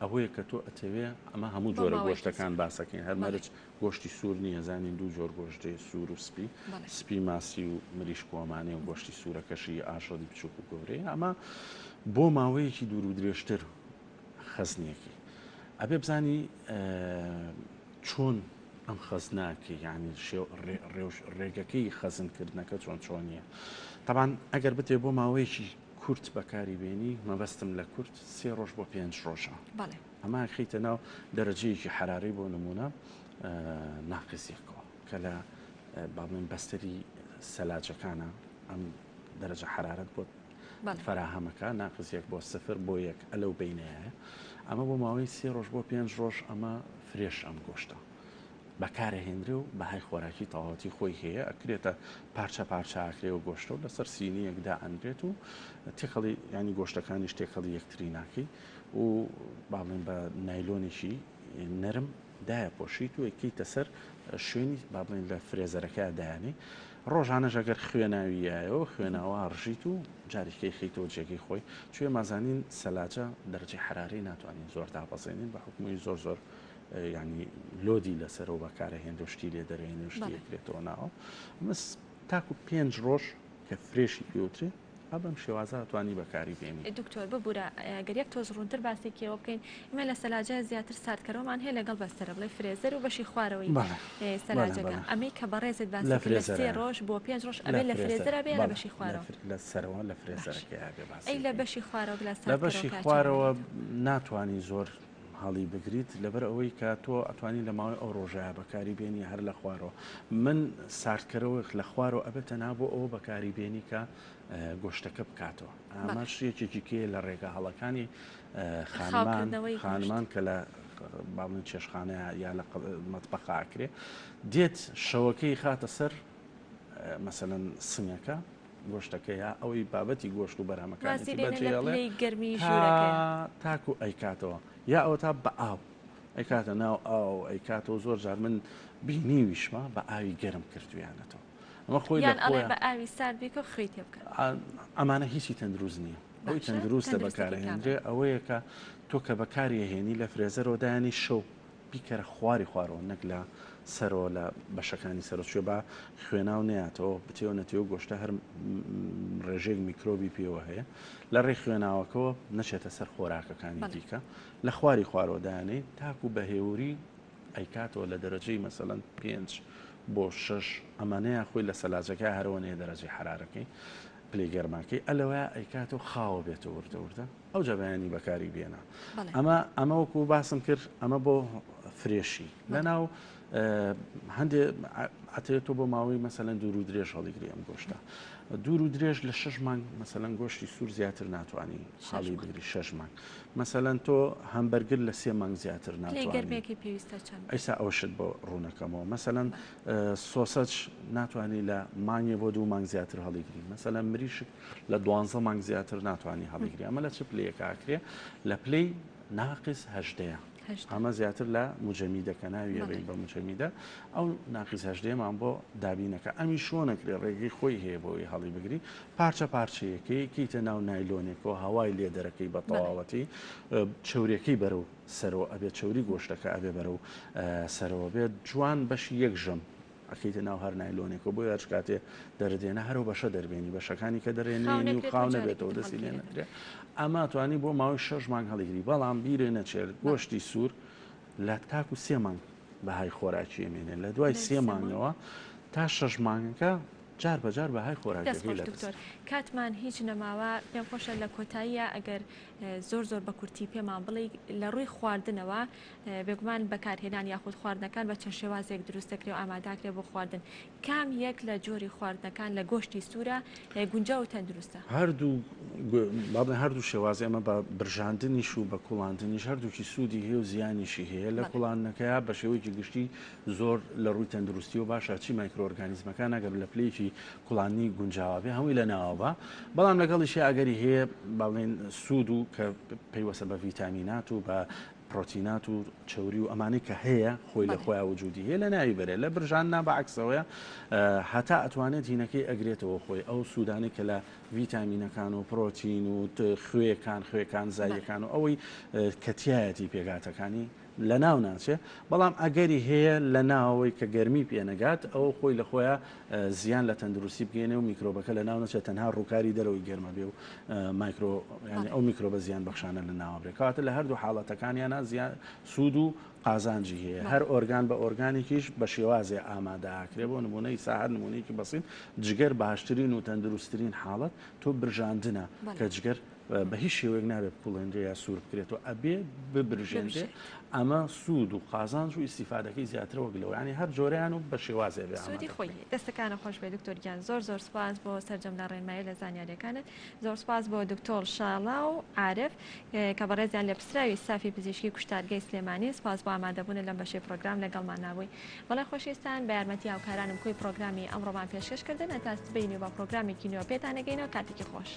J: ئەوەیە کە تۆ ئەتەوێ ئەمە هەموو جۆرە گۆشتەکان باسەکەین هەر مەرج گۆشتی سوور نییە زانین دوو جۆر گۆشت هەیە سوور و سپی، سپی ماسی و مریشک و ئەمانەیە و گۆشتی سوورەکەشی ئاژەڵی بچووک و گەورەیە ئەمە بۆ ماوەیەکی دوور و درێژتر خەزنیەکەی ئەبێ بزانی چۆن ئەم خەزناکەی یعنی ڕێگەکەی خەزنکردنەکە چۆن چۆنیە تەبان ئەگەر بتێ بۆ ماوەیەکی کورت بەکاری بێنی مەبەستم لە کورت سێ ڕۆژ بۆ پێنج ڕۆژە ئەمە ئەخەیتە ناو دەرەجەیەکی حەرارەی بۆ نمونە ناقس یەکەوە کە لە با بڵێن بەستەری سەلاجەکانە ئەم دەرەجە حرارەت بۆ فراهەمەکە ناقس یەک بۆ سفر بۆ یەک ئەلەو بینەیە ئەمە بۆ ماوەی سێ ڕۆژ بۆ پێنج ڕۆژ ئەمە fresh ئەم گۆشتە بەکارەهێنرێ و بەهای خۆراکی تەواوەتی خۆی هەیە ئەکرێتە پارچە پارچە ئاکرێ و گۆشتە و لەسەر سینیەک دائەنرێت و تێکەڵی ینی گۆشتەکانیش تێکەڵی یەکتری ناکەی و با بڵێین بە نایلۆنێکی نەرم دایەپۆشیت و ئەیکەیتە سەر شوێنی با بڵێین لە فرێزەرەکە دایانی ڕۆژانەش ئەگەر خوێناوی یایەوە خوێناوە ڕژیت و جارێکەی خەیتەوە جێگەی خۆی چوێ مازانین سەلاجە دەرەجەی حرارەی ناتوانین زۆر دابەزێنین بە حکومی زۆر زۆر ینی لۆدی لەسەرەوە بەکارە هێندە شتی لێ دەرێن و شتی کرێتەوە ناوە مس تاکو پێنج ڕۆژ کە fresh ی پێوترێ ئا بەم شێوازە ئەتوانی بەکاری بێنی.
A: دکتۆر ببورە گەر یەک تۆز ڕوونتر باسێکی ئەوە بکەین ئێمە لە سەلاجە زیاتر ساردکەرەوەمان هەیە لەگەڵ بەستەرە بڵێ فرێزەر و بەشی خوارەوەی سەلاجەکە ئەمەی کە بەڕێزت باسی کرد لە سێ ڕۆژ بۆ پێنج ڕۆژ ئەبێ لە فرێزەرا بێ یا لە بەشی خوارەوە؟
J: لە سەرەوە لە فرێزەرەکەی ئەبێ باسی
A: ئەی لە بەشی خوارەوە لە
J: لە بەشی خوارەوە ناتوانی زۆر هەڵی بگریت لەبەر ئەوەی کە تۆ ئەتوانی لە ماوەی ئەو ڕۆژەیە بەکاری بێنی هەر لە خوارەوە من ساردکەرەوەک لە خوارەوە ئەبێت تەنها بۆ ئەوە بەکاری بێنی کە گۆشتەکە بکاتەوە ئاماش یەکێکی کێ لە ڕێگا هەڵەکانی خانمان خانمان کە لە باڵن چێشخانە یا لە مەتبەخا ئەکرێ دێت شەوەکەی خاتە سەر مەسەلەن سنگەکە گۆشتەکە یا ئەوەی بابەتی گۆشت و بەرهەمەکانی
A: گەرمی ژوورەکە
J: تاکو ئەیکاتەوە یا ئەوە تا بە ئاو. ئەیکاتە ناو ئاو ئەیکاتەوە زۆر جار من بینیویشمە بە ئاوی گەرم کردویانەتەوە ئەمە خۆی
A: یان ئەڵێ بە ئاوی سارد بیکە خوێی تێ بکە.
J: ئەمانە هیچی تەندروست نییە ئەوەی تەندروستە بەکارهێنرێ ئەوەیە کە تۆ کە بەکاری هێنی لە فرێزەرەوە دایانی شەو بیکەرە خواری خوارەوە نەک لە سەرەوە لە بەشەکانی سەرەوە چوێ با خوێناو نەیاتەوە بتێو نەتێو گۆشتە هەر ڕێژەیەک میکرۆبی پێوە هەیە لە ڕێی خوێناوەکەوە نەچێتە سەر خۆراکەکانی دیکە لە خواری خوارەوە دانێ تاکو بە هێوری ئەیکاتەوە لە دەرەجەی مەسەلەن پێنج بۆ شەش ئەمانەیان خۆی لە سەلاجەکە هەرەوە نەیە دەرەجەی حەرارەکەی پلەی گەرماکەی ئەلەوەیە ئەیکاتەوە خاوە بێتەوە وردە وردە ئەو جەبیانی بەکاری بێنە ئەمە ئەمە وەکو باسم کرد ئەمە بۆ فرێشی لەناو هەندێ ئەتەوێت تۆ بۆ ماوەی مەسەلەن دوور و درێژ هەڵیگری ئەم گۆشتە دوور و درێژ لە شش مانگ مەسەلەن گۆشتی سوور زیاتر ناتوانانی هەڵی بگری شش مانگ مەسەلەن تۆ هەمبەرگر لە سێ مانگ زیاتر ناتوانانی
A: گەرمێکی پێویستە چەند
J: ئەیسا ئەوشت بۆ ڕوونەکەمەوە مەسەلەن سۆسەج ناتوانانی لە مانگێ بۆ دوو مانگ زیاتر هەڵیگری مەسەلەن مریشک لە دوانزە مانگ زیاتر ناتوانانی هەڵیگری ئەمە لە چ پلەیەکە ئەکرێ لە پلەی ناقس هەژدەیە ئەمە زیاتر لە مجەمیدە کە ناوی ئەبەین بە مجەمیدە ئەو ناقس هەژدەیەمان بۆ دابینەکە ئەمی شۆ نەکرێ ڕێگەی خۆی هەیە بۆی هەڵی بگری پارچە پارچەیەکەی کەیتە ناو نایلۆنێکەوە هەوای لێ دەرەکەی بە تەواوەتی چورەکەی بەرەو سەرەوە ئەبێ چوری گۆشتەکە ئەبێ بەرەو سەرەوە بێت جوان بەشی یەک ژەم ئەکەیتە ناو هەر نایلۆنێکەوە بۆیە هەرچ کاتێ دەردێنە هەرو بەشە دەربێنی بەشەکانی کە دەرێنێنی و خاو نەبێتەوە دەستی لێ نەدرێ ئەمە توانی بۆ ماوەی شەش مانگ هەڵیگری بەڵام بیرێ نەچێت گۆشتی سوور لە تاکو سێ مانگ بەهای خۆراکی ئەمێنێ لە دوای سێ مانگەوە تا شەش مانگەکە جار بە جار بەهای خۆراکەکەی لە
A: دکتۆر کاتمان هیچ نەماوە پێم خۆشە لە کۆتاییە ئەگەر زۆر زۆر بە کورتی پێمان بڵێ لە ڕووی خواردنەوە بێگومان بەکارهێنان یاخود خواردنەکان بە چەند شێوازێک دروست دەکرێ و ئاماداکرێ بۆ خواردن، کام یەک لە جۆری خواردنەکان لە گۆشتی سوورە گونجاو و تەندروستە؟
J: هەردوو با بڵێین هەردوو شێوازی ئەمە بە برژاندنیش و بە کوڵاندنیش هەردووکی سوودی هەیە و زیانیشی هەیە لە کوڵاندنەکەیا بە شێوەیەکی گشتی زۆر لە ڕووی تەندروستیەوە باشە چی مایکرۆئۆرگانیزمەکان ئەگەر لە پلەیەکی کوڵاندنی گونجاوە بێ هەمووی لە ناوە با بەڵام لەگەڵیشی ئەگەری هەیە با بڵێین سوود و کە پەیوەستە بە ڤیتامینات و بە پرۆتینات و چەوری و ئەمانەی کە هەیە خۆی لە خۆیان وجودی هەیە لە ناوی بەرێ لە برژاندنا بە عەکسەوەیە هەتا ئەتوانێت هینەکەی ئەگرێتەوە خۆی ئەو سوودانەی کە لە ڤیتامینەکان و پرۆتین و خوێکان خوێکان زایەکان و ئەوەی کە تایەتی پێکهاتەکانی لە ناو ناچێ بەڵام ئەگەری هەیە لە ناوەوەی کە گەرمی پێنەگات ئەوە خۆی لە خۆیان زیان لە تەندروستی بگەێنێ و میکرۆبەکە لە ناو نەچێت تەنها ڕووکاری دەرەوەی گەرمە بێ و مایکرۆ یانی ئەو میکرۆبە زیان بەخشانە لە ناوە برێ کەواتە لە هەردوو حاڵەتەکانیانە زیان سوود و قازانجی هەیە هەر ئۆرگان بە ئۆرگانێکیش بە شێوازێ ئامادە ئاکرێ بۆ نمونە ئیسا هەر نمونەیەکی بەسیط جگەر باشترین و تەندروستترین حاڵەت تۆ برژاندنە کە جگەر بە هیچ شێوەیەک نابێت بکوڵێنرێ یا سوور بکرێتەوە ئەبێ ببرژێنرێ ئەمە سوود و قازانج و ئیسیفادەکەی زیاترە وەک لەوە یانی هەر جۆرەیان و بە شێوازێ بێ
A: سوودی خۆی هەیە دەستەکانت خۆش بێ دکتۆر گیان زۆر زۆر سوپاس بۆ سەرجەم لە ڕێنمایی لە زانیاریەکانت زۆر سوپاس بۆ دکتۆر شاڵاو عارف کە بەڕێزیان لێپرسراوی ستافی پزیشکی کوشتارگەی سلێمانی سوپاس بۆ ئامادەبوونت لەم بەشەی پڕۆگرام لەگەڵمان نابووی بەڵێ خۆشەویستان بە یارمەتی هاوکارانم کۆی پڕۆگرامی ئەمڕۆمان پێشکەش کردن هەتا سبەینێ و بە پڕۆگرامێکی نوێ پێتان ئەگەینەوە کاتێکی خۆش.